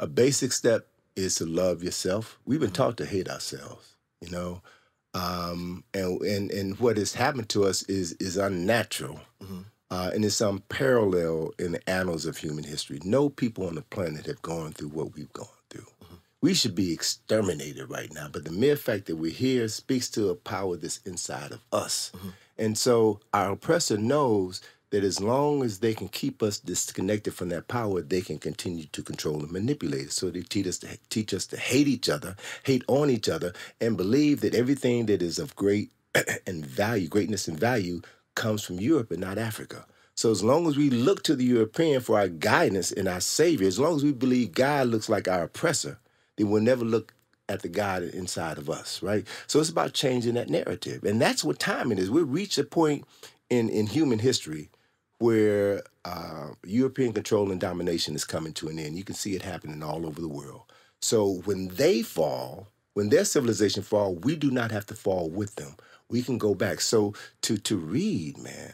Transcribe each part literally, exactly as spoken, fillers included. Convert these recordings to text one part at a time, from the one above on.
A basic step is to love yourself. We've been taught to hate ourselves, you know? Um, and, and, and what has happened to us is, is unnatural. Uh, and it's unparalleled in the annals of human history. No people on the planet have gone through what we've gone through. We should be exterminated right now, but the mere fact that we're here speaks to a power that's inside of us. And so our oppressor knows that as long as they can keep us disconnected from that power, they can continue to control and manipulate us. So they teach us to, teach us to hate each other, hate on each other, and believe that everything that is of great and value, greatness and value, comes from Europe and not Africa. So as long as we look to the European for our guidance and our savior, as long as we believe God looks like our oppressor, then we'll never look at the God inside of us, right? So it's about changing that narrative. And that's what timing is. We've reached a point in, in human history where uh, European control and domination is coming to an end. You can see it happening all over the world. So when they fall, when their civilization fall, we do not have to fall with them. We can go back. So to to read, man,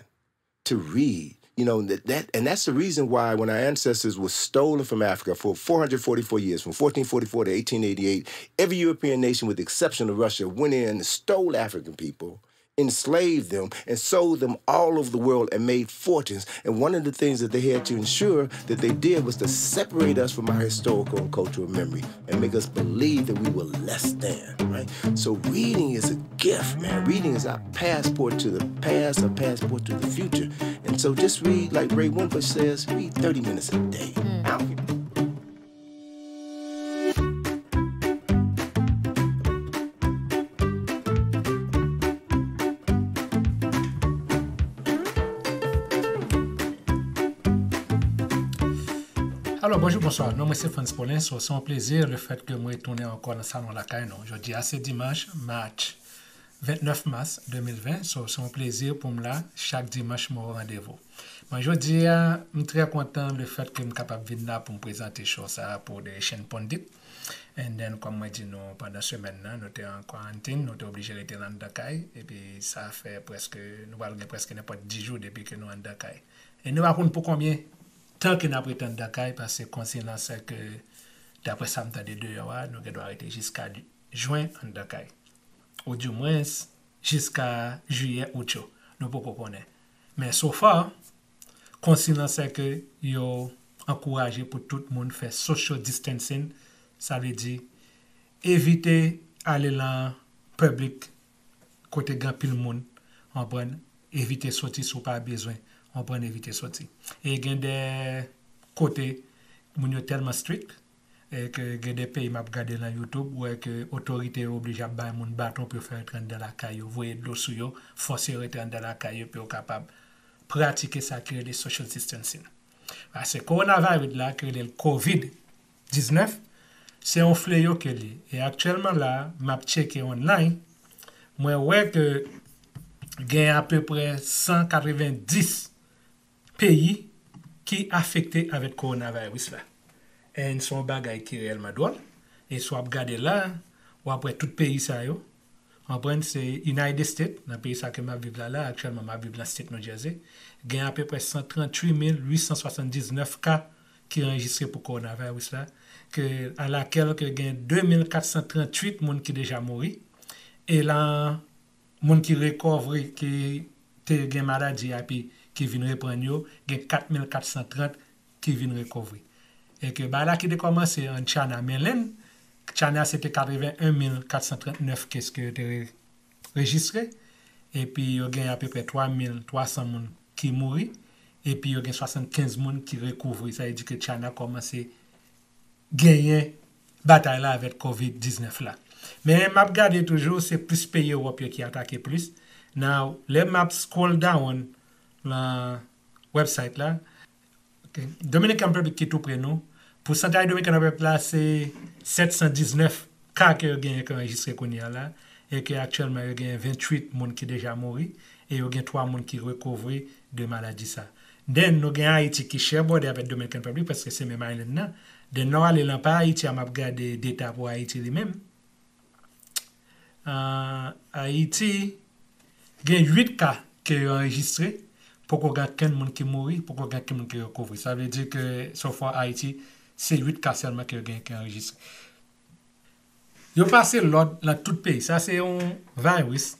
to read, you know, that, that and that's the reason why when our ancestors were stolen from Africa for four hundred forty-four years, from fourteen forty-four to eighteen eighty-eight, every European nation, with the exception of Russia, went in and stole African people, enslaved them, and sold them all over the world and made fortunes. And one of the things that they had to ensure that they did was to separate us from our historical and cultural memory and make us believe that we were less than, right? So reading is a gift, man. Reading is our passport to the past, a passport to the future. And so just read, like Ray Wimper says, read thirty minutes a day. Out. Alò, bonjou, bonswa. Non mwen se Frantz Paulin. So, se yon plezi le fèt ke mwen retounen ankò nan salon lakay nou. Jodi a se dimanch, March, vennèf mas de mil ven. So, se yon plezi pou m la chak dimanch mwen o randevou. Mwen jodi a, m trè kontan le fèt ke m kapab vin la pou m prezante show sa a pou The Asian Pundit. And then, kòm mwen di nou pandan semèn nan, nou te an kwarantin, nou te oblije rete nan anndan kay, epi sa fè prèske, nou pral gen prèske nenpòt dis jou depi ke nou anndan kay. E nou pa konn pou konbyen tan ke n ap rete anndan kay, paske konsiy lan se ke, daprè sa m tande deyò a, nou gen dwa rete jiska jen anndan kay. Ou dimwens, jiska jiyè, out yo. Nou poko konnen. Men so far, konsiy lan se ke yo ankouraje pou tout moun fè social distancing, sa vle di evite ale nan public kote gen anpil moun, w konprann, evite soti si w pa bezwen, w konprann, evite soti. E gen de kote moun yo tèlman strik, e ke gen de peyi m ap gade lan YouTube, ou wè ke otorite yo oblije ap bay moun baton pou yo fè yo rantre anndan lakay yo, voye dlo sou yo, fòse yo rete anndan lakay yo pou yo kapab pratike sa ki rele social distancing. Paske kowonaviris la, ki rele l kovid diznèf, se yon fleyo ke li. E aktyèlman la, m ap tcheke online, mwen wè ke gen apeprè san katrevenndis peyi ki afekte avèk kowonaviris la. And se yon bagay ki reyèlman dwòl. E si w ap gade la, w ap wè tout peyi sa yo. Konprann, se United States, nan peyi sa ke m ap viv la la, aktyèlman m ap viv nan state New Jersey, gen apeprè san tranntuit mil uit san swasanndiznèf ka ki anrejistre pou kowonaviris la, ke alakèl ke gen de mil kat san tranntuit moun ki deja mouri, e la moun ki rekòvri, ki te gen maladi a epi ki vin reprann yo, gen kat mil kat san trant ki vin rekòvri. E ke bagay la ki te kòmanse an China, men Lenn, China se te katreven en mil kat san trannèf kes ke yo te re- rejistre, epi yo gen apeprè twa mil twa san moun ki mouri, epi yo gen swasannkenz moun ki rekouvri. Sa vle di ke China kòmanse genyen batay la avèk kovid diznèf la. Men m ap gade toujou, se plis peyi Ewòp yo ki atake plis. Now, lè m ap scroll down nan website la, Ok. Dominican Republic ki tou pre nou. Pousantaj Dominican Republic la se sèt san diznèf ka ke yo genyen ki anrejistre kounye a la, e ke aktyèlman yo genyen venntuit moun ki deja mouri, e yo gen twa moun ki rekouvri de maladi sa. Then nou gen Ayiti ki chè bòdè avèk Dominican Republic, paske se menm island nan. Then lè w ale lan pa Ayiti a, m ap gade deta pou Ayiti li menm. Ayiti gen uit ka ke yo anrejistre, poko gen okenn moun ki mouri, poko gen okenn moun ki rekouvri. Sa vle di ke so far Ayiti Se uit ka sèlman ke yo gen ki anrejistre. Yo pase lòd nan tout peyi. Sa se yon virus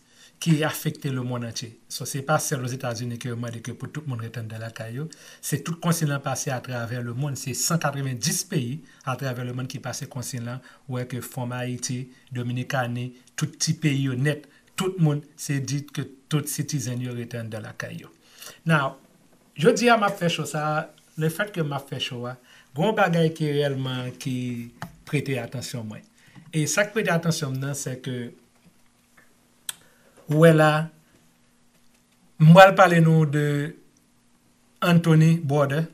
ki afekte lemonn antye. So, se pa sèl Ozetazini ke yo mande ke pou tout moun rete anndan lakay yo. Se tout konsiy lan pase atravè lemonn. Se san katrevenndis peyi atravè lemonn ki pase konsiy lan. Ou wè ke From Ayiti, Dominikani, tout ti peyi yo nèt, tout moun, se di ke tout citizen yo rete anndan lakay yo. Now, jodi a m ap fè show sa a, lefèt ke m ap fè show a, gen yon bagay ki reyèlman ki prete atansyon mwen. E sa k prete atansyon m nan, se ke, ou wè la, m pral pale nou de Anthony Bourdain,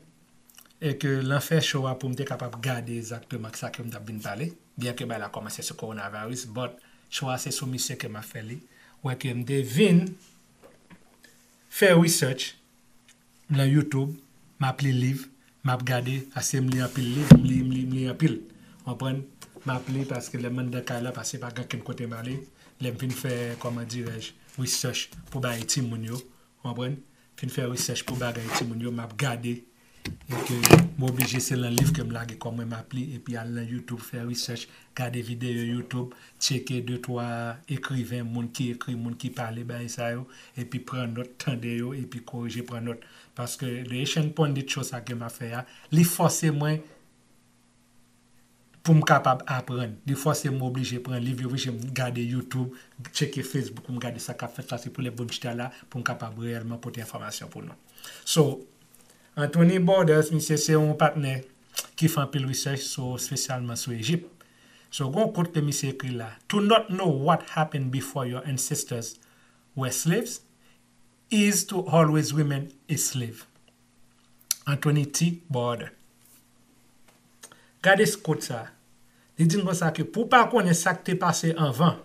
e ke lan fè show a pou m te kapab gade egzakteman sa ke m t ap vin pale, byen ke bagay la kòmanse sou coronavirus, but show a se sou misye ke m ap fè li. Wè ke m te vin fè research nan YouTube, m ap li liv, m ap gade, paske m li anpil liv, m li, m li, m li anpil. Konprann? M ap li paske lè m anndan kay la, paske pa gen okenn kote m ale, lè m fin fè, kòman dirèj, research pou bay timoun yo, konprann? Fin fè research pou bagay timoun yo, m ap gade, e ke m oblije se lan liv ke m lage kò mwen, m ap li, epi al nan YouTube, fè research, gade videyo YouTube, tcheke de twa ekriven, moun ki ekri, moun ki pale bagay sa yo, epi pran nòt, tande yo, epi korije, pran nòt. Paske The Asian Pundit Show sa ke m ap fè a, li fòse mwen pou m kapab aprann. Defwa se m oblije pran liv, li oblije m gade YouTube, tcheke Facebook pou m gade sa k ap fèt la, se pou lè pou m chita la, pou m kapab reyèlman pote enfòmasyon pou nou. So, Anthony Bourdain, misye se yon patnè ki fè anpil research sou, espesyalman sou Ejip. So, gon quote ke misye ekri la, "To not know what happened before your ancestors were slaves is to always remain a slave." Anthony T. Bourdain. Gade quote sa. Li di n konsa ke pou w pa konnen sa k te pase anvan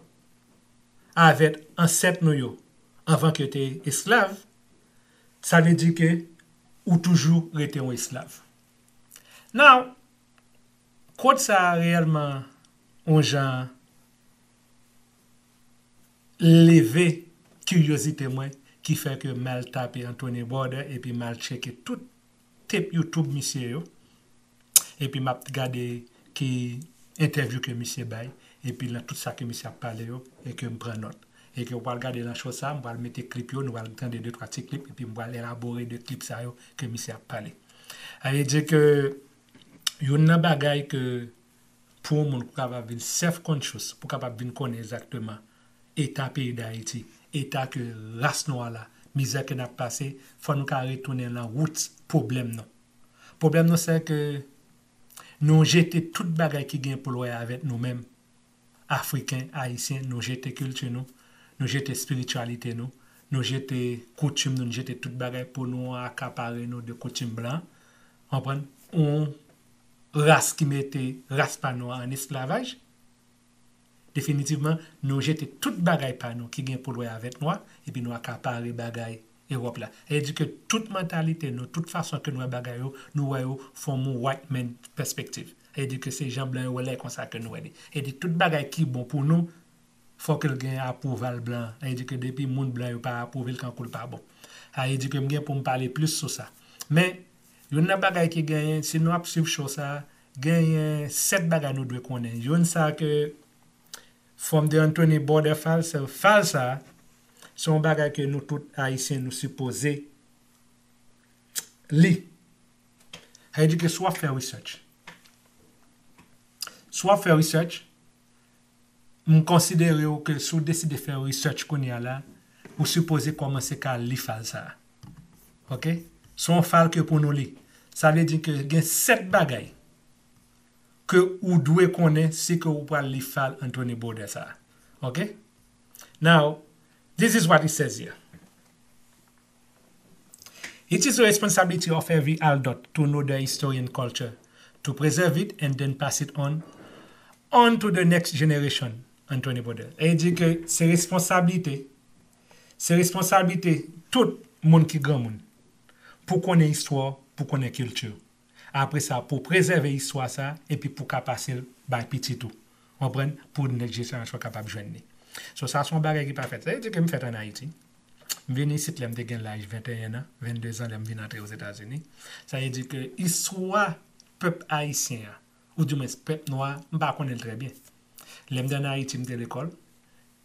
avèk ansèt nou yo, anvan ke yo te esklav, sa vle di ke ou toujou rete yon esklav. Now, quote sa a reyèlman yon jan leve kiryozite mwen ki fè ke m al tape Anthony Bourdain epi m al tcheke tout tape YouTube misye yo. Epi m ap gade ki entèvyou ke misye bay, epi lan tout sa ke misye ap pale yo, e ke m pran nòt. E ke w pral gade lan show sa, m pral mete klip yo, nou pral tande de twa ti klip, epi m pral elabore de klip sa yo ke misye ap pale. Sa vle di ke youn nan bagay ke pou yon moun pou kapab vin self-conscious, pou kapab vin konnen egzakteman eta peyi Dayiti, eta ke ras nwa la, mizè ke n ap pase, fò nou ka retounen lan roots pwoblèm nou. Pwoblèm nou se ke nou jete tout bagay ki gen pou l wè avèk nou menm, Afriken, Ayisyen, nou jete kilti nou, nou jete espirityalite nou, nou jete koutim nou, nou jete tout bagay pou nou akapare nou de koutim blan. Konprann? Yon ras ki mete ras pa nou an esklavaj. Definitivman, nou jete tout bagay pa nou ki gen pou l wè avèk nwa, epi nou akapare bagay Ewòp la. Sa vle di ke tout mantalite nou, tout fason ke nou wè bagay yo, nou wè yo from yon white man perspective. Sa vle di ke se jan blan yo wè l konsa ke nou wè li. Sa vle di tout bagay ki bon pou nou, fòk l gen apwouval blan. Sa vle di ke depi moun blan yo pa apwouve l, kankou l pa bon. Sa vle di ke m gen pou m pale plis sou sa. Men, youn nan bagay ki genyen, si nou ap swiv show sa, genyen sèt bagay nou dwe konnen. Youn sa ke From the Anthony Bourdain file, se file sa, se yon bagay ke nou tout Ayisyen nou sipoze li. Sa vle di ke si w ap fè research, si w ap fè research, m konsidere w ke si w deside fè research kounye a la, ou sipoze kòmanse ka li file sa. Oke? Se yon file ke pou nou li. Sa vle di ke gen sèt bagay ke ou dwe konnen si ke ou pral li file Anthony Bourdain sa. Oke? Now, this is what it says here. It is the responsibility of every adult to know their history and culture, to preserve it and then pass it on, on to the next generation, Anthony Bourdain. E di ke se responsablite, se responsablite tout moun ki granmoun pou konnen istwa, pou konnen kilti. Apre sa, pou prezève istwa sa, epi pou ka pase l bay pitit ou. Konprann? Pou next generation kapab jwenn li. So, sa se yon bagay ki pa fèt. Sa vle di ke m fèt ann Ayiti. M vin isit lè m te gen laj venteyen an, vennde zan lè m vin antre Ozetazini. Sa vle di ke istwa pèp ayisyen an, oudimwens pèp nwa, m pa konnen l trè byen. Lè m te ann Ayiti, m te lekòl,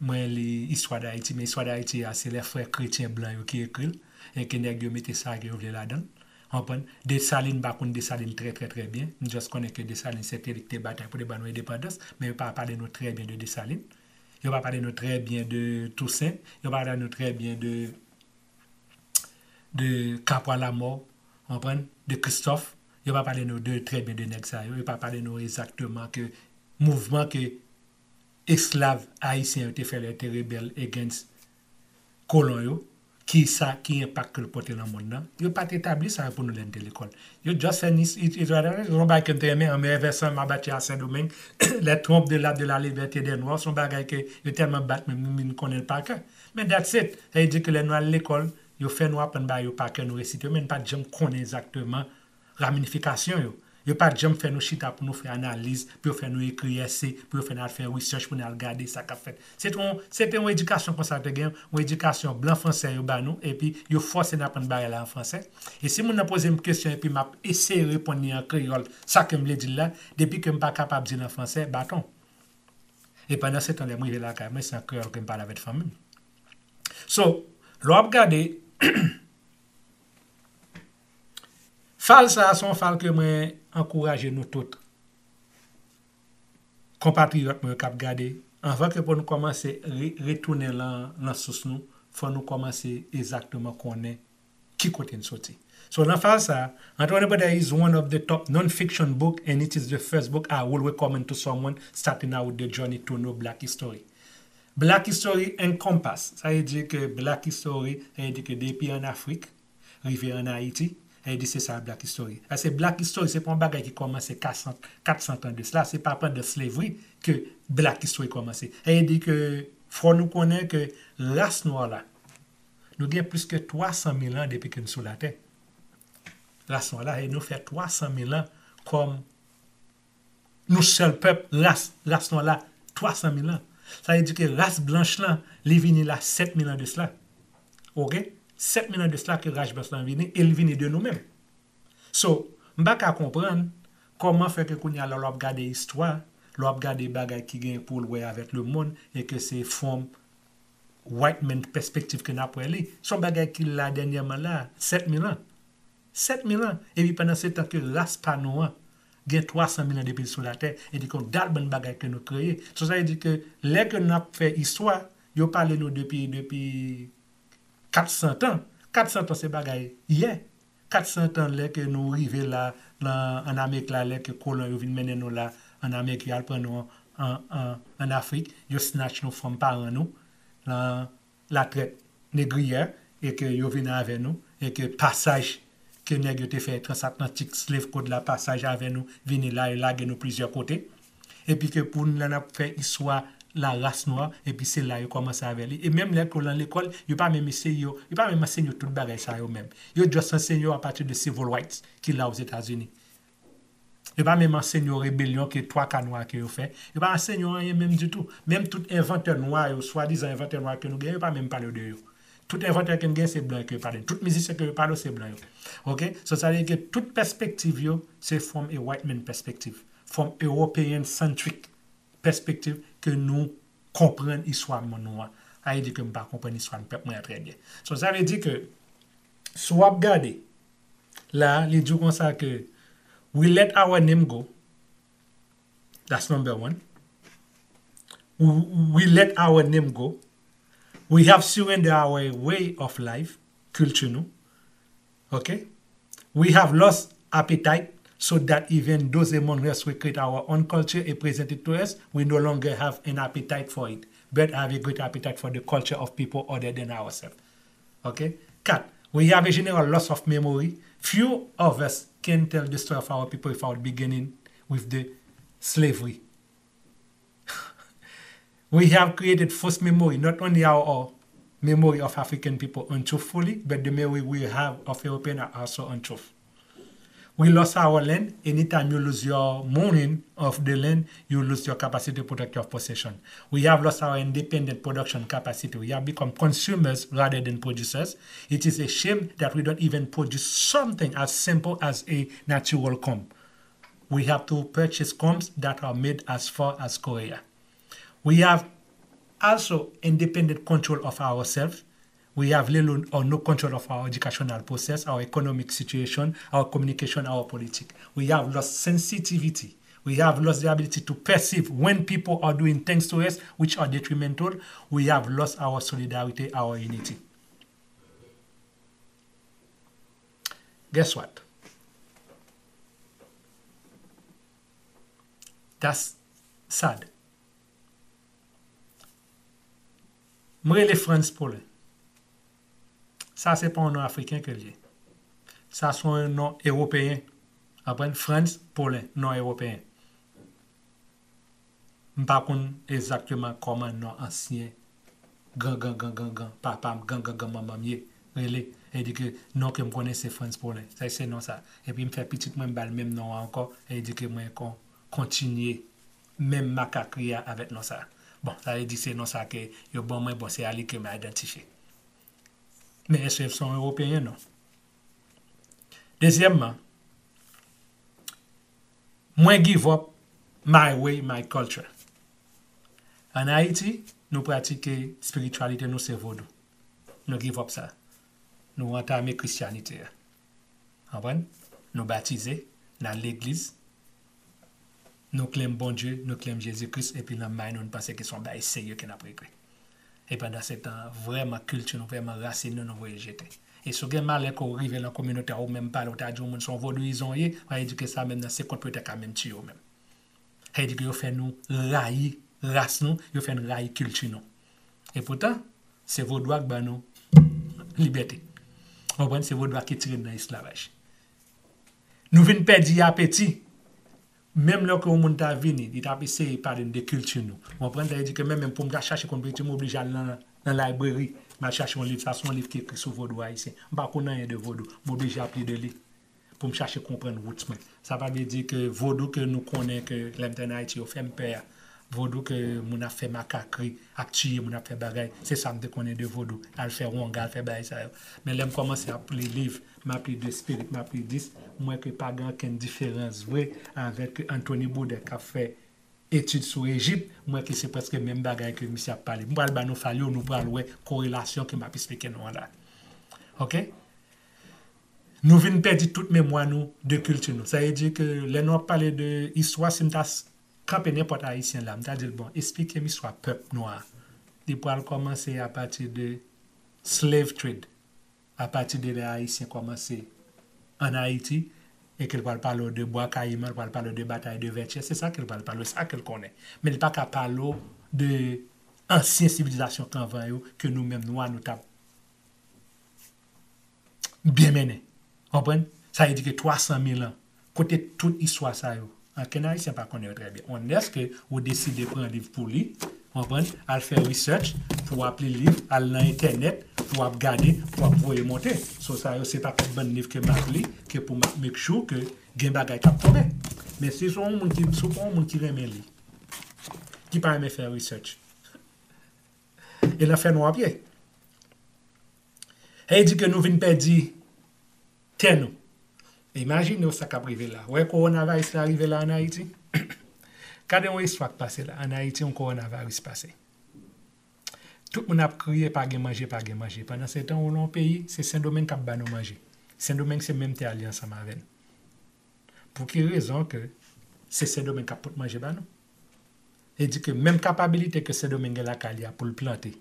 mwen li Histoire d'Haïti, men Histoire d'Haïti a, se lè frè kretyen blan yo ki ekri l, e ke nèg yo mete sa ke yo vle ladan l. Konprann? Desalin, m pa konn Desalin trè, trè, trè byen. M just konnen ke Desalin se te li ki te batay pou te ban nou endepandans, men yo pa pale nou trè byen de Desalin. Yo pa pale nou trè byen de Toussaint. Yo pa pale nou trè byen de, de Kapwa Lamò, konprann? De Christophe. Yo pa pale nou de, trè byen de nèg sa yo. Yo pa pale nou egzakteman ke mouvman ke esklav ayisyen yo te fè lè yo te rebèl against kolon yo, ki sa, ki enpak ke l pote nan mond nan. Yo pa t etabli sa yo pou nou lè n te lekòl. Yo just fè ni, it, it, se yon bagay ke m te renmen, en me versant ma batya a Sendomeng, les trompes de la, de la liberté des Noirs, se yon bagay ke yo tèlman bat mwen, m vin konnen l pa kè. Men that's it. Sa vle di ke lè nou al lekòl, yo fè nou aprann bagay yo pa kè, nou resite yo, men n pa t janm konnen egzakteman ramifikasyon yo. Yo pa t janm fè nou chita pou nou fè analiz, pou yo fè nou ekri èse, pou yo fè n al fè research, pou n al gade sa k ap fèt. Se te yon, se te yon edikasyon konsa te gen, yon edikasyon blan fransè yo ba nou, epi yo fòse n aprann bagay la an fransè. E si moun nan poze m kesyon epi m ap eseye reponn li an kreyòl, sa ke m vle di l la, depi ke m pa kapab di l an fransè, baton. E pandan se tan, lè m rive lakay mwen, se an kreyòl ke m pale avèk fanmi m. So, lè w ap gade, fal sa a, se yon fal ke mwen ankouraje nou tout, konpatriyòt mwen yo k ap gade, anvan ke pou nou kòmanse re, retounen lan, lan sous nou, fò nou kòmanse egzakteman konnen ki kote n soti. So, nan fal sa a, Antoine Bredère is one of the top non-fiction book, and it is the first book I would recommend to someone starting out the journey to know Black history. Black history encompass, sa vle di ke Black history, sa vle di ke depi ann Afrik, rive ann Ayiti, sa vle di se sa Black history. Paske Black history, se pa yon bagay ki kòmanse kat san, kat san tan de sila, se pa pandan slavery ke Black history kòmanse. Sa vle di ke fò nou konnen ke ras nwa la, nou gen plis ke twa san mil an depi ke n sou latè. Ras nwa la, e nou fè twa san mil an kòm nou sèl pèp, ras, ras nwa la, twa san mil an. Sa vle di ke ras blanch lan, li vini la sèt mil an de sila. Oke? Sèt mil an de sila ke ras blanch lan vini, e l vini de nou menm. So, m pa ka konprann kòman fè ke kounye a la, lè w ap gade istwa, lè w ap gade bagay ki gen pou l wè avèk lemonn, e ke se from white man pèspektiv ke n ap wè li. Se yon bagay ki la dènyèman la, sèt mil an. Sèt mil an. Epi pandan se tan ke ras pa nou an gen twa san mil an depi l sou latè, e di ke yon dal bann bagay ke nou kreye. So, sa vle di ke lè ke n ap fè istwa, yo pale nou depi, depi kat san tan. Kat san tan se bagay yè. Kat san tan lè ke nou rive la, lan, ann Amerik la, lè ke kolon yo vin mennen nou la, ann Amerik, yo al pran nou an, an, an, ann Afrik, yo snatch nou fanm paran nou, lan latrèt negriyè, e ke yo vin avè nou, e ke pasaj ke nèg yo te fè transatlantik slave code la, pasaj avè nou, vini la, yo lage nou plizyè kote. Epi ke pou n, lè n ap fè istwa la ras nwa, epi se la yo kòmanse avè li. E menm lè ke w lan lekòl, yo pa menm eseye yo, yo pa menm ansenye yo tout bagay sa yo menm. Yo just ansenye yo apati de civil rights ki la Ozetazini. Yo pa menm ansenye yo rebelyon ke twa ka nwa ke yo fè. Yo pa ansenye yo anyen menm ditou. Menm tout envantè nwa yo, swadizan envantè nwa ke nou gen, yo pa menm pale de yo. Tout envantè ke n gen, se blan yo ke yo pale. Tout mizisyen ke yo pale, se blan yo. Oke? So, sa vle di ke tout pèspektiv yo, se from a white man perspective. From European centric perspective ke nou konprann istwa nou an. Sa vle di ke m pa konprann istwa pèp mwen an trè byen. So, sa vle di ke, si w ap gade, la, li di w konsa ke, we let our name go. That's number one. We, we let our name go. We have surrendered our way of life, kilti nou. Okay? We have lost appetite so that even those among us who create our own culture and present it to us, we no longer have an appetite for it, but have a great appetite for the culture of people other than ourselves. Okay? Kat, we have a general loss of memory. Few of us can tell the story of our people without beginning with the slavery. We have created false memory. Not only our, our memory of African people untruthfully, but the memory we have of European are also untruth. We lost our land. Anytime you lose your meaning of the land, you lose your capacity to protect your possession. We have lost our independent production capacity. We have become consumers rather than producers. It is a shame that we don't even produce something as simple as a natural comb. We have to purchase combs that are made as far as Korea. We have also independent control of ourselves. We have little or no control of our educational process, our economic situation, our communication, our politic. We have lost sensitivity. We have lost the ability to perceive when people are doing things to us which are detrimental. We have lost our solidarity, our unity. Guess what? That's sad. M rele Frantz Paulin. Sa se pa yon non afriken ke l ye. Sa se yon non ewopeyen. Konprann? Frantz Paulin, non ewopeyen. M pa konn egzakteman kòman non ansyen gran gran gran gran gran papa m, gran gran gran manman m ye, rele. E di ke non ke m konnen se Frantz Paulin. Sa se non sa. Epi m fè pitit mwen, m ba l menm non an ankò. E di ke mwen kon kontinye menm makakri a avèk non sa. Bon, sa vle di se non sa ke yo ban mwen, bon, se a li ke m idantifye. Men èske se yon ewopeyen? Non. Dezyèmman, mwen give up my way, my culture. An Ayiti, nou pratike espirityalite nou se vodou. Nou give up sa. Nou antame Kristyanite a. Konprann? Nou batize, n al legliz, nou claim Bondye, nou claim Jezi Kris, epi nan may nou, nou panse ke se yon bagay serye ke n ap regle. E pandan se tan, vrèman kilti nou, vrèman rasin nou, nou voye l jete. E si w gen malè ke w rive nan kominote a, ou menm pale, ou ta di yon moun se yon vodouyizan w ye, sa vle di ke sa menm nan se kont pou yo ta ka menm tiye w menm. Sa vle di ke yo fè nou rayi ras nou, yo fè n rayi kilti nou. E poutan, se vodou a k ban nou libète. Ou konprann? Se vodou a ki tire n nan esklavaj. Nou vin pèdi apeti. Menm lè ke yon moun ta vini, li t ap eseye pale n de kilti nou. Ou konprann? Sa vle di ke menm, menm pou m ta chache konn kilti m, m oblije al nan, nan library, m al chache yon liv. Sa se yon liv ki ekri sou vodou ayisyen. M pa konn anyen de vodou. M oblije ap li de li pou m chache konprann roots mwen. Sa pa vle di ke vodou ke nou konnen ke lè m te an Ayiti yo fè m pè a, vodou ke moun ap fè makakri, ap tiye moun, ap fè bagay, se sa m te konnen de vodou, al fè wonga, al fè bagay sa yo. Men lè m kòmanse ap li liv, m ap li de spirit, m ap li dis, m wè ke pa gen okenn diferans vre avèk Anthony Bourdain k ap fè etid sou Ejip, m wè ke se prèske menm bagay ke misye ap pale. M pral ba nou file yo, nou pral wè korelasyon ke m ap esplike nou an la. Oke? Nou vin pèdi tout memwa nou de kilti nou. Sa vle di ke lè nou ap pale de istwa, si m ta s- kanpe nenpòt Ayisyen la, m ta di l, bon, esplike m istwa pèp nwa a. Li pral kòmanse apati de slave trade, apati de lè Ayisyen kòmanse an Ayiti, e ke l pral pale w de Bwa Kayiman, l pral pale w de batay de Vètyè, se sa ke l pral pale w, sa ke l konnen. Men li pa ka pale w de ansyen sivilizasyon k anvan yo, ke nou menm nwa nou t ap byen mennen. Konprann? Sa vle di ke twa san mil an, kote tout istwa sa yo, ankenn Ayisyen pa konnen yo trè byen. Unless ke ou deside pran liv pou li, konprann? Al fè research, pou w ap li liv, al nan entènèt, pou w ap gade, pou w ap voye monte. So sa yo, se pa tout bann liv ke m ap li, ke pou m ap make sure ke gen bagay k ap tonbe. Men si se yon moun ki, si w pa yon moun ki renmen li, ki pa renmen fè research, e nan fènwa w ap ye. E di ke nou vin pèdi tè nou. Imajine w sa k ap rive la. Wè kowonaviris la rive la an Ayiti? Gade yon istwa k pase la. An Ayiti, yon kowonaviris pase. Tout moun ap kriye, pa gen manje, pa gen manje. Pandan se tan, ou nan yon peyi, se Sendomeng k ap ba nou manje. Sendomeng se menm tè a li ansanm avè n. Pou ki rezon ke se Sendomeng k ap pot manje ba nou? E di ke menm kapabilite ke Sendomeng gen lakay li a pou l plante,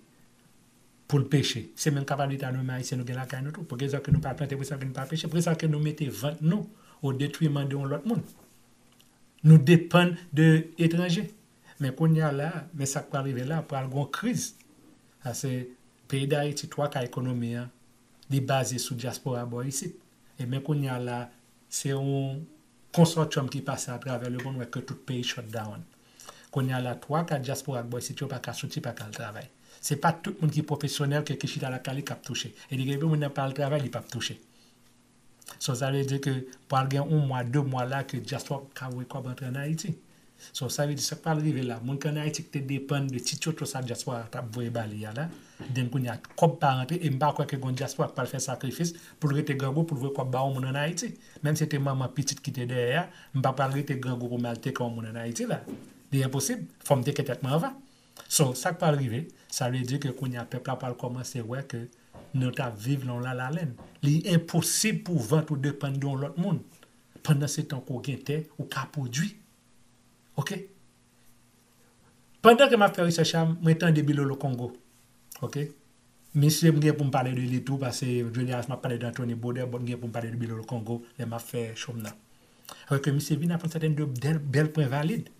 pou l peche, se menm kapabilite a nou menm Ayisyen nou gen lakay nou tou. Pou ki rezon ke nou pa plante, pou sa ke nou pa peche, pou sa ke nou mete vant nou o detriman de yon lòt moun. Nou depann de etranje. Men kounye a la, men sa k pral rive la, pral gen yon kriz. Sa se peyi Dayiti, twa ka ekonomi an, li baze sou dyaspora bò isit. E men kounye a la, se yon konsòtyòm ki pase atravè lemonn, wè ke tout peyi shut down. Kounye a la, twa ka dyaspora k bò isit yo pa ka soti, pa ka al travay. Se pa tout moun ki pwofesyonèl ke ki chita lakay li k ap touche. E li gen moun nan pa al travay, li p ap touche. So, sa vle di ke pral gen yon mwa, de mwa la ke dyaspora p ap ka voye kòb antre an Ayiti. So, sa vle di sa k pral rive la, moun ki ann Ayiti ki te depann de ti tchotcho sa dyaspora a t ap voye ba li a la, den kounye a, kòb pa rantre, e m pa kwè ke gen dyaspora k pral fè sakrifis pou l rete grangou pou l voye kòb ba yon moun ann Ayiti. Menm si se te manman pitit ki te dèyè a, m pa pral rete grangou pou m al teke yon moun ann Ayiti la. Li enposib. Fò m teke tèt mwen anvan. So, sa k pral rive, sa vle di ke kounye a pèp la pral kòmanse wè ke nou t ap viv nan yon lalalenn. Li enposib pou vant ou depann de yon lòt moun. Pandan se tan ke w gen tè, ou ka pwodui. Oke? Pandan ke m ap fè rechèch la, mwen tande Bilolo Kongo. Oke? Misye, m gen pou m pale de li tou, paske Julius, m ap pale de Anthony Brodeur, bon, m gen pou m pale de Bilolo Kongo, lè m ap fè show m nan. Alò ke misye vin aprann sèten de bèl, bèl pwen valid.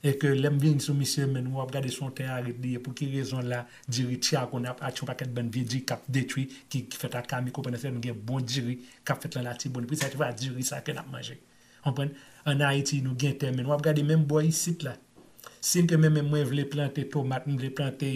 E ke lè m vin sou misye, men w ap gade se yon tè arid li ye, pou ki rezon la, diri Tiago n ap achte yon pakèt bann vye diri k ap detwi, ki, ki fèt ak kamiko, pandan se tan nou gen bon diri k ap fèt nan Latibonit. Poukisa se pa diri sa ke n ap manje? Konprann? Ann Ayiti, nou gen tè, men w ap gade menm bò isit la. Si ke men, men mwen vle plante tomat, m vle plante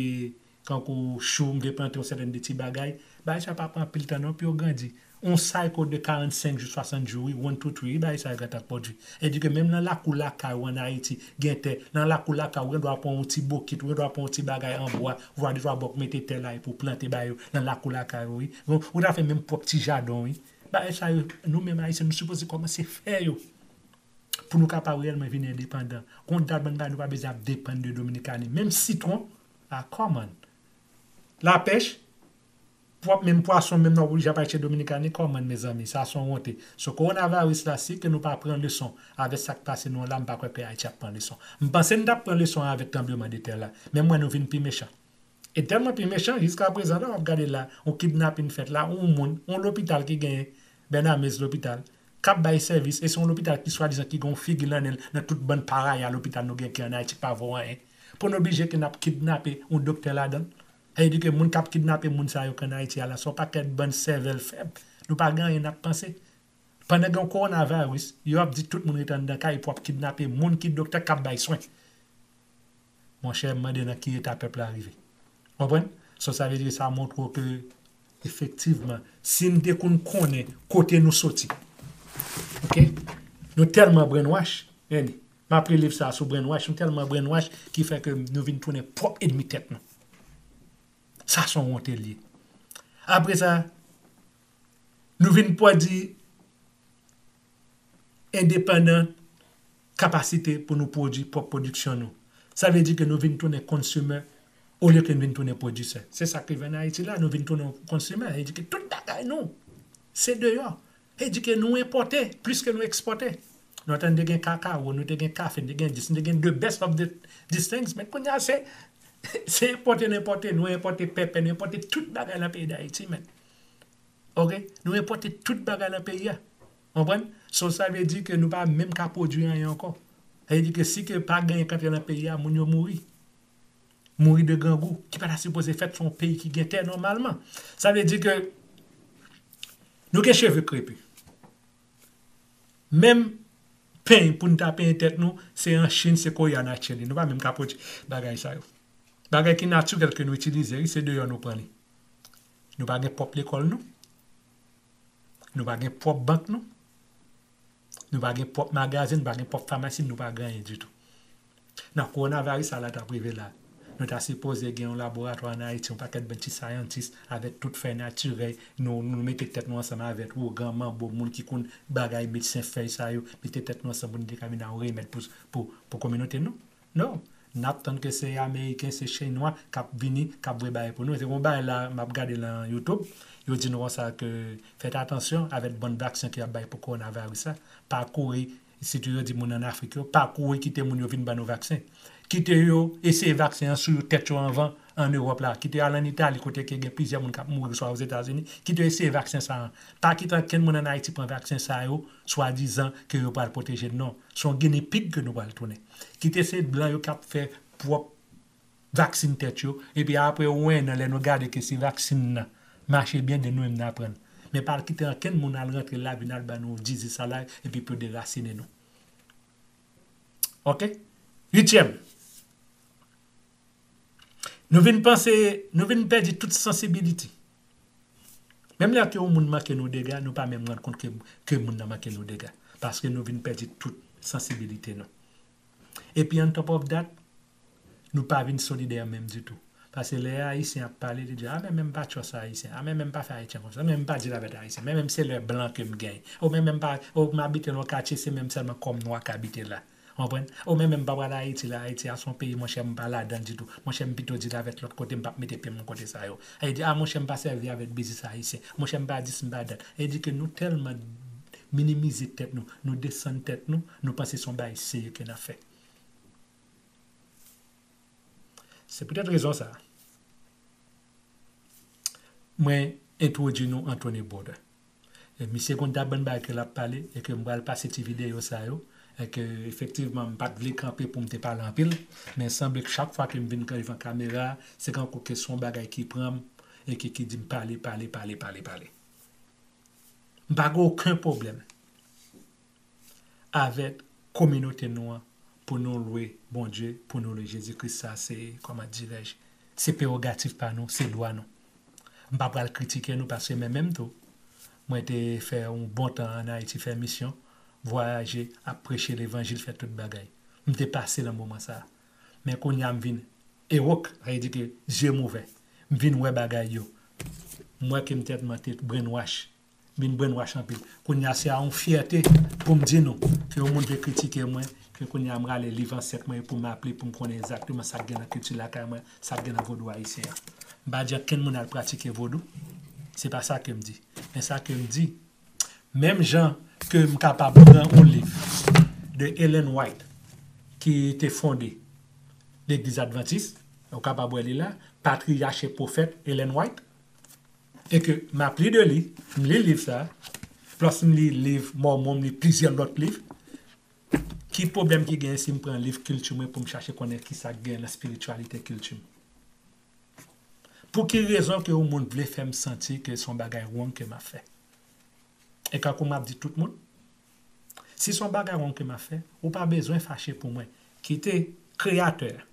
kankou chou, m vle plante yon sèten de ti bagay, bagay sa pa pran anpil tan non pou yo grandi. Yon cycle de karannsenk jou, swasant jou, wi, one to three, wi, bagay sa yo gentan pwodui. E di ke menm nan lakou lakay ou ann Ayiti, gen tè, nan lakou lakay ou, ou gen dwa pran yon ti bokit, ou gen dwa pran yon ti bagay an bwa, vwa de twa bòk mete tè la epi w plante ba yo nan lakou lakay ou, wi. Ou, ou ta fè menm pwòp ti jaden w, wi. Bagay sa yo, nou menm Ayisyen, nou sipoze kòmanse fè yo. Pou nou kapab reyèlman vin endepandan. Gon dat bann bagay nou pa bezwen ap depann de Dominikani. Menm sitwon, ah, come on. Lapèch, pwòp menm pwason, menm nan oblije ap achte Dominikani, come on, mezanmi, sa se yon wonte. So, kowonaviris la, si ke nou pa pran leson avèk sa k pase nou an la, m pa kwè ke Ayiti ap pran leson. M panse n t ap pran leson avèk tranbleman de tè la. Men m wè nou vin pi mechan. E tèlman pi mechan, jiska prezan la, w ap gade la, yon kidnapin fèt la, yon moun, yon lopital ki genyen, Bernamez lopital, k ap bay sèvis, e se yon lopital ki swadizan ki gen yon figi nan l nan tout bann paraya lopital nou gen ki ann Ayiti k pa vo anyen. Pou nou oblije ke n ap kidnape yon doktè ladan l. Sa vle di ke moun k ap kidnape moun sa yo k ann Ayiti a la, se yon pakèt bann sèvèl fèb. Nou pa gen anyen n ap panse. Pandan gen yon kowonaviris, yo ap di tout moun rete anndan kay pou ap kidnape moun ki doktè k ap bay swen. Monchè, m mande nan ki eta pèp la rive. Konprann? So, sa vle di sa montre w ke, efektivman, si n te konn konnen kote nou soti. Oke? Nou tèlman brainwash, Eli, m ap rele sa sou brainwash, nou tèlman brainwash ki fè ke nou vin tounen pwòp ènmi tèt nou. Sa se yon wonte l ye. Apre sa, nou vin pèdi endepandan kapasite pou nou pwodui pwòp pwodiksyon nou. Sa vle di ke nou vin tounen consumer olye ke n vin tounen pwodisè. Se sa k rive ann Ayiti la, nou vin tounen consumer. Sa vle di ke tout bagay nou, se deyò. Sa vle di ke nou enpòte plis ke nou ekspòte. Nou te gen kakawo, nou te gen kafe, nou te gen dis, nou te gen the best of the, these things. Men kounye a, se, se enpòte, nou enpòte, nou enpòte pèpè, nou enpòte tout bagay nan peyi Dayiti, men. Oke? Nou enpòte tout bagay nan peyi a. Konprann? So, sa vle di ke nou pa menm ka pwodui anyen ankò. Sa vle di ke si ke pa gen anyen k antre nan peyi a, moun yo mouri. Mouri de grangou, ki pa ta sipoze fèt, se yon peyi ki gen tè nòmalman. Sa vle di ke nou gen cheve krepi. Menm peny pou n ta penyen tèt nou, se an Chin, se Korea n achte li. Nou pa menm ka pwodui bagay sa yo. Bagay ki natirèl ke nou itilize, wi, se deyò nou pran li. Nou pa gen pwòp lekòl nou. Nou pa gen pwòp bank nou. Nou pa gen pwòp magazen, nou pa gen pwòp famasi, nou pa gen anyen ditou. Nan kowonaviris sa la t ap rive la, nou ta sipoze gen yon laboratwa ann Ayiti, yon pakèt bann ti sayantis avèk tout fèy natirèl, nou, nou mete tèt nou ansanm avèk ougan, manbo, moun ki konn bagay medsen fèy sa yo, mete tèt nou ansanm pou nou detamine yon remèd pou, pou, pou kominote nou. Non. N ap tann ke se Ameriken, se Chinwa k ap vini, k ap voye bagay pou nou. Se yon bagay la, m ap gade nan YouTube, yo di nou konsa ke fèt atansyon avèk bann vaksen ke y ap bay pou kowonaviris la. Pa kouri, sitou yo di moun ann Afrik yo, pa kouri kite moun yo vin ban nou vaksen. Kite yo eseye vaksen an sou yo tèt yo anvan ann Ewòp la. Kite yo al ann Itali kote ke gen plizyè moun k ap mouri, swa Ozetazini. Kite yo eseye vaksen sa a. Pa kite ankenn moun ann Ayiti pran vaksen sa yo, swadizan ke yo pral pwoteje n, non. Se yon guinea pig ke nou pral tounen. Kite se blan yo k ap fè pwòp vaksin tèt yo, epi apre yon ennan, lè nou gade ke se vaksin nan mache byen, de nou menm n aprann. Men pa kite ankenn moun al rantre lavi n al ban nou dizis sa la, epi pou derasinen nou. Oke? Uityèm. Nou vin panse, nou vin pèdi tout sansibilite. Menm lè ke yon moun manke nou dega, nou pa menm rann kont ke, ke moun nan manke nou dega. Paske nou vin pèdi tout sansibilite nou. Epi on top of that, nou pa vin solidè menm ditou. Paske lè Ayisyen ap pale, li di, a men, men m pa trust Ayisyen, a men, men m pa fè Ayisyen konfyans, a men, m pa deal avèk Ayisyen, men, men se lè blan ke m gen. O men, men m pa, o m abite nan yon katye, se menm sèlman kòm nwa k abite la. Ou konprann? O men, men m pa pral Ayiti la, Ayiti a se yon peyi, monchè, m pa ladan ditou. Monchè, m pito deal avèk lòt kote, m p ap mete pye m yon kote sa yo. E di, a monchè, m pa sèvi avèk biznis Ayisyen. Monchè, m pa dis, m pa dat. E di ke nou tèlman minimize tèt nou, nou desann tèt nou, nou panse se yon bagay serye ke n ap fè. Se poutèt rezon sa a, mwen entwodui nou Anthony Bourdain. E misye konn dat bann bagay ke l ap pale, e ke m pral pase ti videyo sa yo, e ke efektivman m pa t vle kanpe pou m te pale anpil, men sanble ke chak fwa ke m vin devan kamera, se kankou ke se yon bagay ki pran m, e ke ki di m pale, pale, pale, pale, pale. M pa gen okenn pwoblèm avèk kominote nou an pou nou lwe Bondye, pou nou lwe Jezi Kris, sa se, kòman dirèj, se prerogatif pa nou, se dwa nou. M pa pral kritike nou paske men menm tou, mwen te fè yon bon tan ann Ayiti, fè misyon, vwayaje, ap preche levanjil, fè tout bagay. M te pase nan moman sa a. Men kounye a m vin ewok, sa vle di ke zye m ouvè. M vin wè bagay yo. M wè ke m tèlman te brainwash. M vin brainwash anpil. Kounye a se a yon fyète pou m di nou ke yon moun vle kritike mwen, ke kounye a m rale liv ansèt mwen pou m aple pou m konnen egzakteman sa k gen nan kilti lakay mwen, sa k gen nan vodou ayisyen an. M pa di ankenn moun al pratike vodou. Se pa sa ke m di. Men sa ke m di, menm jan ke m kapab pran yon liv de Ellen White ki te fonde Legliz Advantis, ou kapab wè li la, Patriyach e Pwofèt Ellen White, e ke m ap li de li, m li liv sa, plis m li liv Mòmon, m li plizyè lòt liv. Ki pwoblèm ki genyen si m pran liv kilti mwen pou m chache konnen kisa k gen nan espirityalite kilti m? Pou ki rezon ke yon moun vle fè m santi ke se yon bagay wrong ke m ap fè? E kankou m ap di tout moun, si se yon bagay wrong ke m ap fè, ou pa bezwen fache pou mwen. Kite Kreyatè a,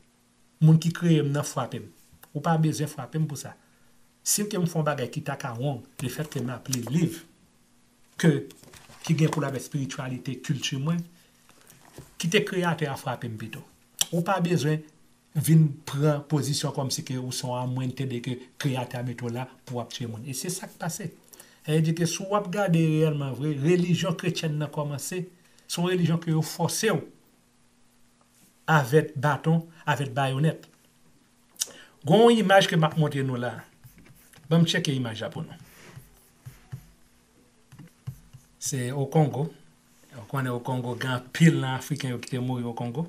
moun ki kreye m nan frape m. Ou pa bezwen frape m pou sa. Si ke m fè yon bagay ki ta ka wrong, lefètke m ap li liv ke, ki gen pou l avèk espirityalite, kilti mwen, kite Kreyatè a frape m pito. Ou pa bezwen vin pran pozisyon kòmsi ke ou se yon amwente de ke Kreyatè a mete w la pou w ap tiye moun. E se sa k pase. Sa vle di ke si w ap gade reyèlman vre, relijyon kretyèn nan kòmanse, se yon relijyon ke yo fòse w avèk baton, avèk bayonèt. Gon yon imaj ke m ap montre nou la. Ban m tcheke imaj la pou nou. Se o Kongo. Ou konnen o Kongo, gen anpil nan Afriken yo ki te mouri o Kongo.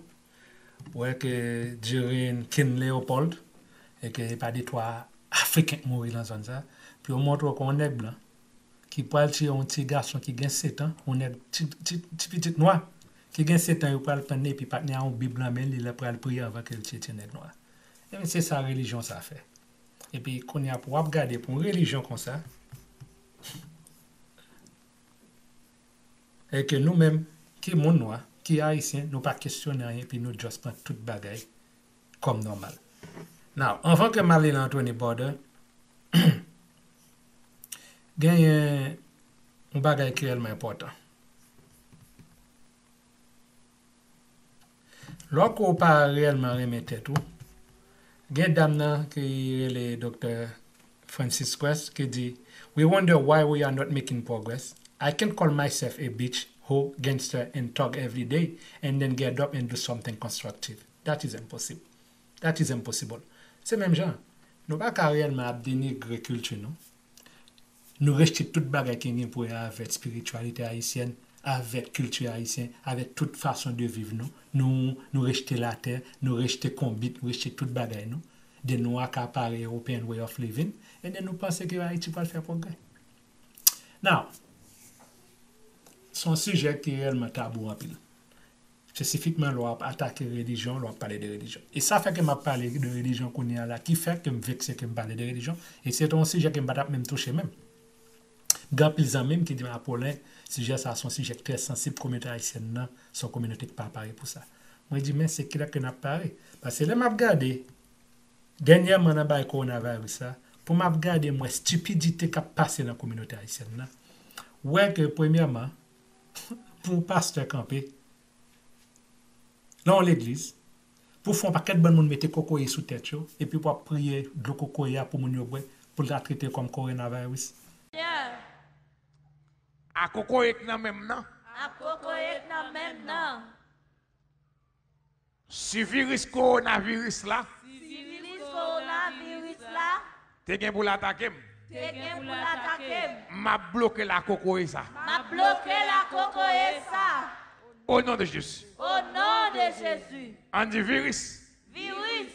Ou wè ke during King Leopold, e ke e pa de twa Afriken k mouri nan zòn sa. Pou yo montre w ke yon nèg blan ki pral tiye yon ti gason ki gen sèt an, yon nèg ti, ti, ti pitit nwa, ki gen sèt an, yo pral pran li, epi patnè a yon Bib nan men li, l ap pral priye anvan ke l tiye ti nèg nwa. Ebyen, se sa relijyon sa fè. Epi, kounye a, pou w ap gade pou yon relijyon konsa, e ke nou menm, ki moun nwa, ki ayisyen, nou pa kesyone anyen, epi nou just pran tout bagay kòm nòmal. Now, anvan ke m ale nan Anthony Bourdain, genyen yon bagay ki reyèlman enpòtan. Lòske w pa reyèlman renmen tèt ou, gen dam nan ki rele Doktè Francis Cress ki di, "We wonder why we are not making progress. I can't call myself a bitch, hoe, gangster and thug every day and then get up and do something constructive. That is impossible." That is impossible. Se menm jan. Nou pa ka reyèlman ap denigre kilti nou. Nou rejte tout bagay ki gen pou wè avèk espirityalite ayisyèn, avèk kilti ayisyen, avèk tout fason de viv nou. Nou, nou rejte latè, nou rejte konbit, nou rejte tout bagay nou. Den nou akapare European way of living, e den nou panse ke Ayiti pral fè pwogrè. Now, se yon sijè ki reyèlman tabou anpil. Espesifikman, lè w ap atake relijyon, lè w ap pale de relijyon. E sa fè ke m ap pale de relijyon kounye a la, ki fè ke m vekse ke m pale de relijyon, e se te yon sijè ke m pa t ap menm touche menm. Gen anpil zanmi m ki di m, "Apollin, sijè sa a se yon sijè ki trè sansib, kominote ayisyèn nan se yon kominote ki pa pare pou sa." Mwen di, "Men se kilè ke n ap pare?" Paske lè m ap gade, dènyèman nan bagay kowonaviris la, pou m ap gade, m wè stipidite k ap pase nan kominote ayisyèn nan. Ou wè ke, premyèman, pou pastè kanpe, Nan yon legliz, pou fè yon pakèt bann moun mete kokoye sou tèt yo, epi pou ap priye dlo kokoye a pou moun yo bwè, pou l ta trete yo kòm kowonaviris. A kokoye k nan men m nan. A kokoye k nan men m nan. Si viris kowonaviris la. Si viris kowonaviris la. Te gen pou l atake m. Te gen pou l atake m. M ap bloke la kokoye sa. M ap bloke la kokoye sa. O non de Jezi. O non de Jezi. Ann di viris. Viris.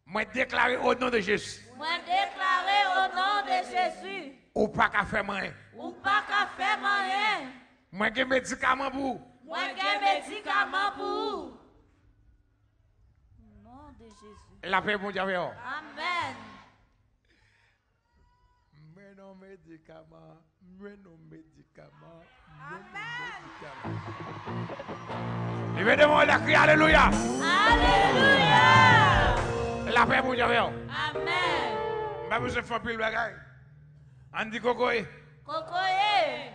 Mwen deklare o non de Jezi. Mwen deklare o non de Jezi. Ou pa ka fè m anyen. Ou pa ka fè m anyen. Mwen gen medikaman pou ou. Mwen gen medikaman pou ou. O non de Jezi. Lapè Bondye avè w. Amèn. Mwen non medikaman. Mwen non medikaman. Mwen non medikaman. Leve devan w la, kriye alelouya. Alelouya. Lapè Bondye avè w. Amèn. M pa bezwen fè anpil bagay. Ann di kokoye. Kokoye.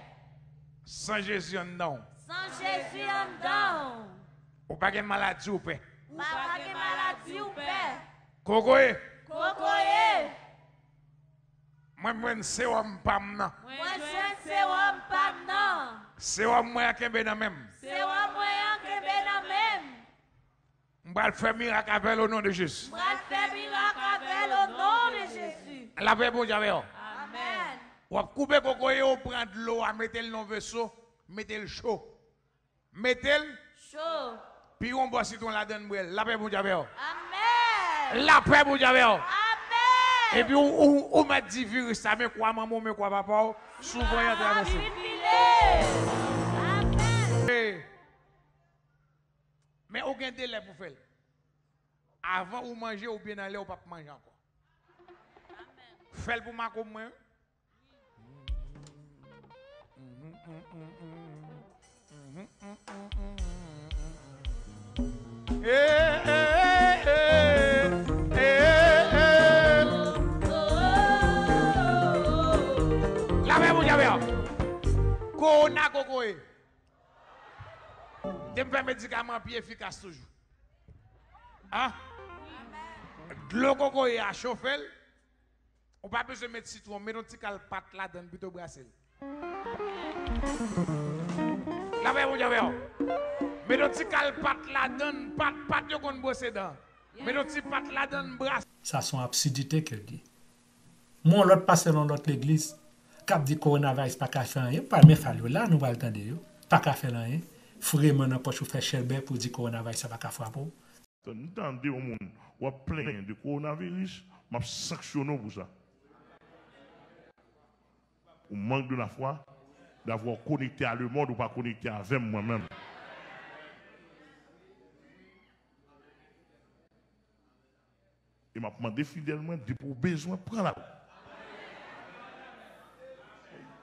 San Jezi anndan w. San Jezi anndan w. Ou pa gen maladi ou pè. Ou pa gen maladi ou pè. Kokoye. Kokoye. Mwen jwenn sewòm pa m nan. Mwen jwenn sewòm pa m nan. Sewòm mwen an kenbe nan men m. Sewòm mwen an kenbe nan men m. M pral fè mirak avè l o non de Jezi. M pral fè mirak avè l o non de Jezi. Lapè Bondye avè w. Amèn. W ap koupe kokoye, w pran dlo a, mete l nan veso, mete l cho. Mete l. Cho. Pi yon bò sitwon ladan l, bwè l. Lapè Bondye avè w. Amèn. Lapè Bondye avè w. Amèn. Epi ou, ou, ou mèt di viris la, men kwa manman w, men kwa papa w, souvan y ap travèse. Manipile. Amèn. Men ou gen de lè pou fè l. Avan ou manje, ou byen anlè, ou p ap manje ankò. Fè l pou makomb mwen wi. Lapè Bondye avè w. Kowona kokoye. Te m fè medikaman an pi efikas toujou. An? Dlo kokoye a chofe l. Ou pa bezwen met sitwon, met yon ti kal pat ladann pito brase l. Lapè Bondye avè w. Met yon ti kal pat ladann, pat, pat yo konn bwose dan. Met yon ti pat ladann brase. Sa se yon absidite ke l ye. M wè yon lòt pastè nan yon lòt legliz k ap di kowonaviris pa ka fè anyen. M pral men fal yo la, nou pral tande yo. Pa ka fè l anyen. Foure men w nan pòch ou fè chèlbè pou w di kowonaviris sa pa ka frape w. Tann, m tande yon moun w ap plenyen de kowonaviris, m ap sanksyone w pou sa. Ou mank de lafwa, d'avoir connecté à le monde ou pa konekte avè m mwen menm. E m ap mande fidèl mwen, depi w bezwen, pran lari.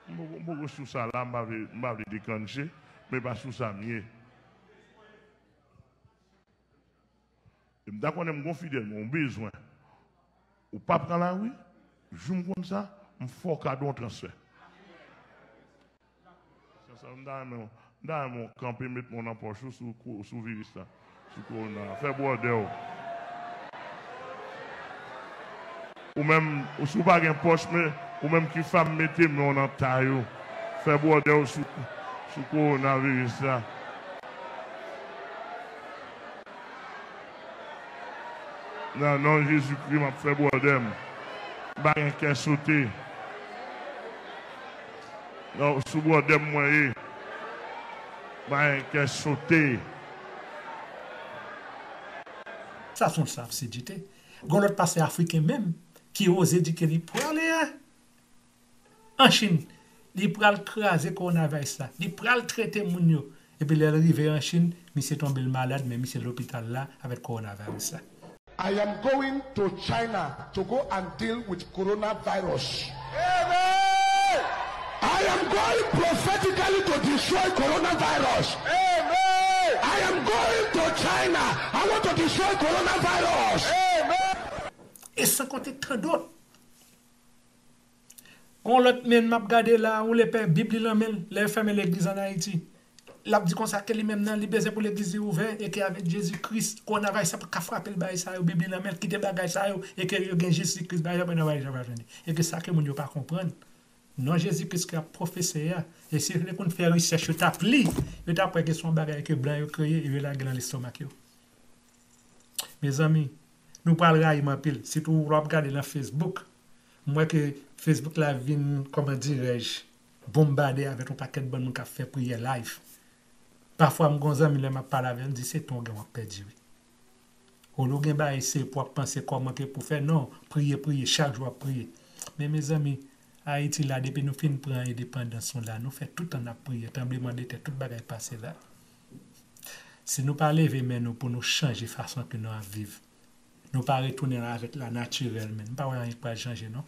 M poko, m poko sou sa la, m pa vle, m pa vle dekannche, men pa sou sa m ye. E m ta konnen m gon fidèl mwen, ou bezwen. Ou pa pran lari, jou m konn sa, m fè w kado yon transfè. Sa, sa, m ta renmen w, m ta renmen w kanpe, met men w nan pòch ou sou ko-, sou viris la, sou kowona a. Fè bwòdè w. Ou menm, ou, si w pa gen pòch, men, ou menm ki fanm, mete men w nan tay ou. Fè bwòdè w sou, sou kowonaviris la. Nan non Jezikri, m ap fè bwòdè m. M pa gen kè sote. Non, sou bwòdè m mwen ye. M pa gen kè sote. Sa se yon absidite. Gon lòt pastè afriken menm ki oze di ke li prale a. An Chin, li pral kraze kowonaviris la. Li pral trete moun yo. Epi lè l rive an Chin, misye tonbe l malad, men misye lopital la avèk kowonaviris la. I am going to China to go and deal with coronavirus. Amen. I am going prophetically to destroy coronavirus. Amen. I am going to China. I want to destroy coronavirus. Amen. E san konte tan dòt. Gon lòt menm m ap gade la, yon lepè, Bib li nan men l, lè yo fèmen legliz ann Ayiti. L ap di konsa ke li menm nan, li bezwen pou legliz li ouvè, e ke avèk Jezi Kris, kowonaviris ap ka frape l, bagay sa yo, Bib li nan men l, kite bagay sa yo, e ke yo gen Jezi Kris, bagay sa yo, bagay sa yo, e ke sa ke moun yo pa konprann. Non Jezi Kris ki ap pwofese a, e si yo te konn fè rechèch, yo t ap li, yo t ap wè ke se yon bagay ke blan yo kreye, e yo lage nan lestomak yo. Mezanmi, nou pral rayi m anpil, sitou w ap gade nan Facebook. M wè ke Facebook la vin, kòman dirèj, bonbade avèk yon pakèt bann moun k ap fè priyè live. Pafwa m gon zanmi lè m ap pale avè l, m di se tan w gen w ap pèdi wi. Olye w gen bagay se pou w ap panse kòman ke pou fè, non, priye, priye, chak jou w ap priye. Men mezanmi, Ayiti la, depi nou fin pran endepandans nou la, nou fè tout tan n ap priye, tranblemanntè, tout bagay pase la. Si nou pa leve men nou pou nou chanje fason ke nou ap viv, nou pa retounen avèk la natirèl menm, m pa wè anyen k pral chanje non.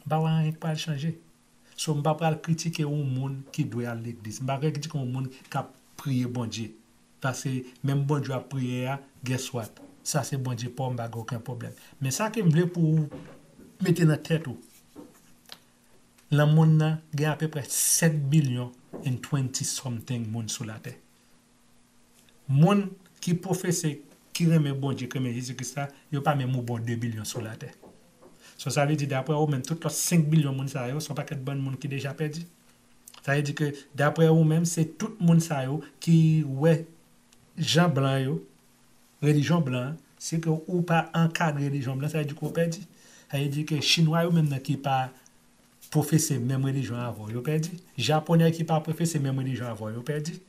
M pa wè anyen k pral chanje. So, m pa pral kritike yon moun ki dwe al legliz. M pa pral kritike yon moun k ap priye Bondye. Paske menm Bondye w ap priye a, guess what? Sa se Bondye pa w, m pa gen okenn pwoblèm. Men sa ke m vle pou ou mete nan tèt ou, nan monn nan, gen apeprè sèt bilyon and twenty something moun sou latè. Moun ki pwofese, ki renmen Bondye, ki renmen Jezi Kris la, yo pa menm yon bon de bilyon sou latè. So, sa vle di, daprè ou menm, tout lòt senk bilyon moun sa yo, se yon pakèt bann moun ki deja pèdi. Sa vle di ke, daprè ou menm, se tout moun sa yo ki wè jan blan yo, relijyon blan, si ke ou pa ankadre relijyon blan, sa vle di ke ou pèdi. Sa vle di ke Chinwa yo menm nan ki pa pwofese menm relijyon avè w, yo pèdi. Japonè ki pa pwofese menm relijyon avè w, yo pèdi.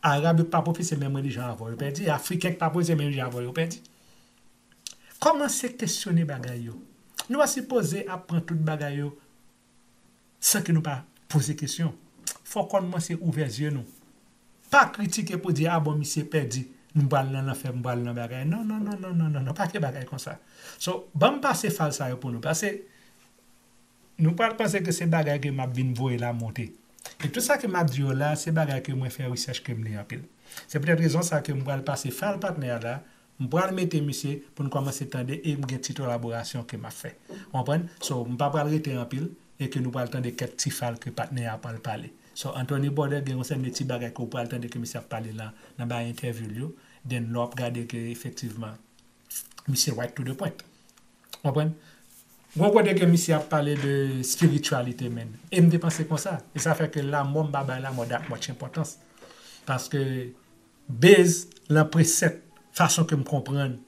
Arab yo ki pa pwofese menm relijyon avè w, yo pèdi. Afriken ki pa pwofese menm relijyon avè w, yo pèdi. Kòmanse kesyone bagay yo. Nou pa sipoze ap pran tout bagay yo san ke nou pa poze kesyon. Fò kòmanse ouvè zye nou. Pa kritike pou di, a bon, misye pèdi, m pral nan lanfè, m pral nan bagay. Non, non, non, non, non, non, non, pa gen bagay konsa. So, ban m pase fal sa yo pou nou. Pase, nou pral panse ke se bagay ke m ap vin voye la monte. E tout sa ke m ap di yo la, se bagay ke mwen fè rechèch ke m li anpil. Se poutèt rezon sa ke m pral pase fal patnè a la, m pral mete misye pou n kòmanse tande e m gen ti elaborasyon ke m ap fè. Ou konprann? So, m pa pral rete anpil e ke nou pral tande kèk ti fal ke patnè a pral pale. So, Anthony Borders gen yon sèn de ti bagay ke w pral tande ke misye ap pale lan, nan bay entèvyou l yo. Then lè w ap gade ke efektivman, misye right to the point. Ou konprann? Gon kote ke misye ap pale de spirituality, man. E m te panse konsa. E sa fè ke lamò, m pa bay lamò that much importance. Paske, based lan preset, fason ke m konprann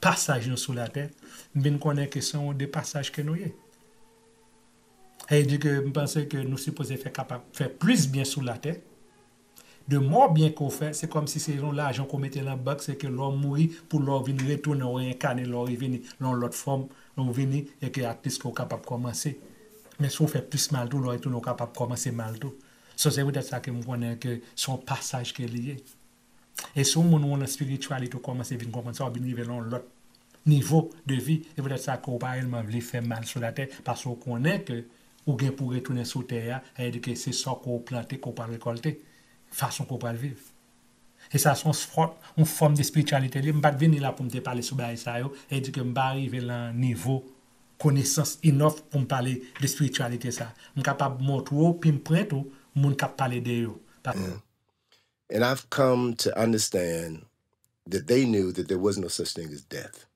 pasaj nou sou latè, m vin konnen ke se yon de pasaj ke nou ye. Sa vle di ke m panse ke nou sipoze fè kapab fè plis byen sou latè. The more byen ke w fè, se kòmsi se yon lajan ke w mete nan bank, se ke lè w mouri, pou lè w vin retounen, w reyènkane, lè w revini, nan yon lòt fòm, lè w vini, e ke at least ke w kapab kòmanse. Men si w fè plis mal tou, lè w retounen, w kapab kòmanse mal tou. So, se poutèt sa ke m konnen ke se yon pasaj ke li ye. E si yon moun ou nan spirituality ou kòmanse vin konprann sa, w vin rive nan yon lòt nivo de vi, se poutèt sa ke w pa reyèlman vle fè mal sou latè, paske w konnen ke ou gen pou retounen sou tè a, sa vle di ke se sa ke w plante ke w pral rekòlte, fason ke w pral viv. E sa se yon fò-, yon fòm de spirituality li. M pa t vini la pou m te pale sou bagay sa yo, sa vle di ke m pa rive nan nivo konesans enough pou m pale de spirituality sa. M kapab montre w, pinpoint ou, moun k ap pale de yo. Pa- And I've come to understand that they knew that there was no such thing as death.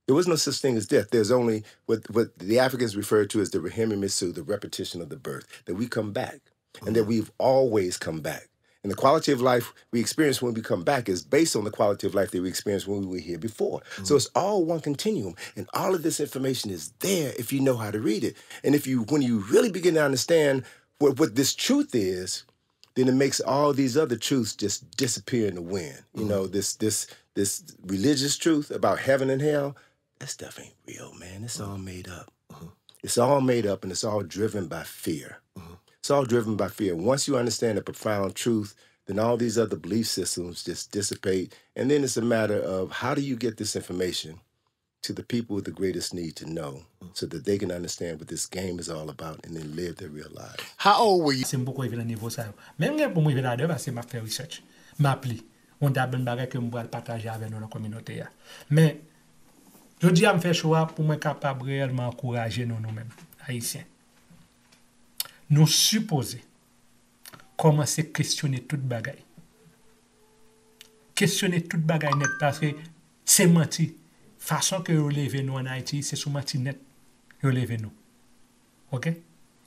There was no such thing as death. There's only what, what the Africans refer to as the Ruhima Misu, the repetition of the birth, that we come back and that we've always come back. And the quality of life we experience when we come back is based on the quality of life that we experienced when we were here before. So it's all one continuum. And all of this information is there if you know how to read it. And if you, when you really begin to understand what, what this truth is, then it makes all these other truths just disappear in the wind. You know, this this this religious truth about heaven and hell, that stuff ain't real, man. It's all made up. It's all made up and it's all driven by fear. It's all driven by fear. Once you understand the profound truth, then all these other belief systems just dissipate. And then it's a matter of how do you get this information to the people with the greatest need to know so that they can understand what this game is all about and then live their real lives. How old were you? Si m poko rive nan nivo sa yo. Men m gen pou m rive ladan yo paske m ap fè research. M ap li. Yon ta bann bagay ke m pral pataje avè nou nan kominote a. Men, jodi a m fè cho a pou mwen kapab reyèlman ankouraje nou, nou menm, Ayisyen. Nou sipoze Kòmanse kesyone tout bagay. Kesyone tout bagay nèt, paske se manti. Fason ke yo leve nou ann Ayiti, se sou manti nèt yo leve nou. Oke?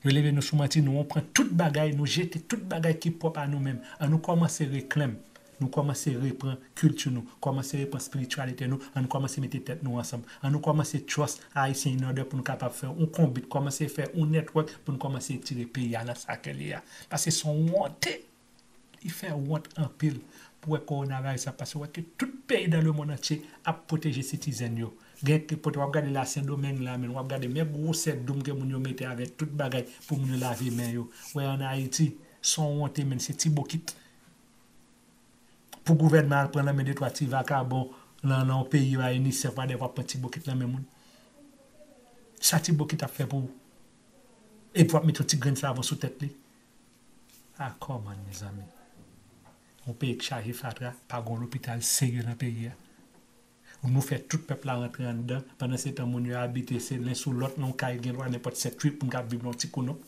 Yo leve nou sou manti, nou pran tout bagay, nou jete tout bagay ki pwòp a nou menm. An nou kòmanse reklenm, nou kòmanse repran kilti nou, kòmanse repran espirityalite nou, an nou kòmanse mete tèt nou ansanm. An nou kòmanse trust Ayisyen in order pou nou kapab fè yon konbit, kòmanse fè yon network pou nou kòmanse tire peyi a nan sa ke li a. Paske se yon wonte. Li fè wont anpil pou wè kowonaviris la pase. Ou wè ke tout peyi dans le monde entier ap pwoteje citizen yo. Gen ki kote w ap gade la Sendomeng la, men w ap gade men gwosè doum ke moun yo mete avèk tout bagay pou moun yo lave men yo. Wè an Ayiti, se yon wonte, men se ti bokit. Pou gouvènman al pran nan men de twa ti vakabon nan, nan yon peyi, ba UNICEF, wadèv, w ap pran ti bokit nan men moun. Sa ti bokit ap fè pou ou? Epi w ap mete yon ti grenn savon sou tèt li. A kòman, mezanmi? Yon peyi k chaje fatra, pa gen yon lopital serye nan peyi a. Nou fè tout pèp la rantre anndan, pandan se tan moun yo abite se len sou lòt nan yon kay, gen dwa nenpòt sèt uit moun k ap viv nan yon ti kounon.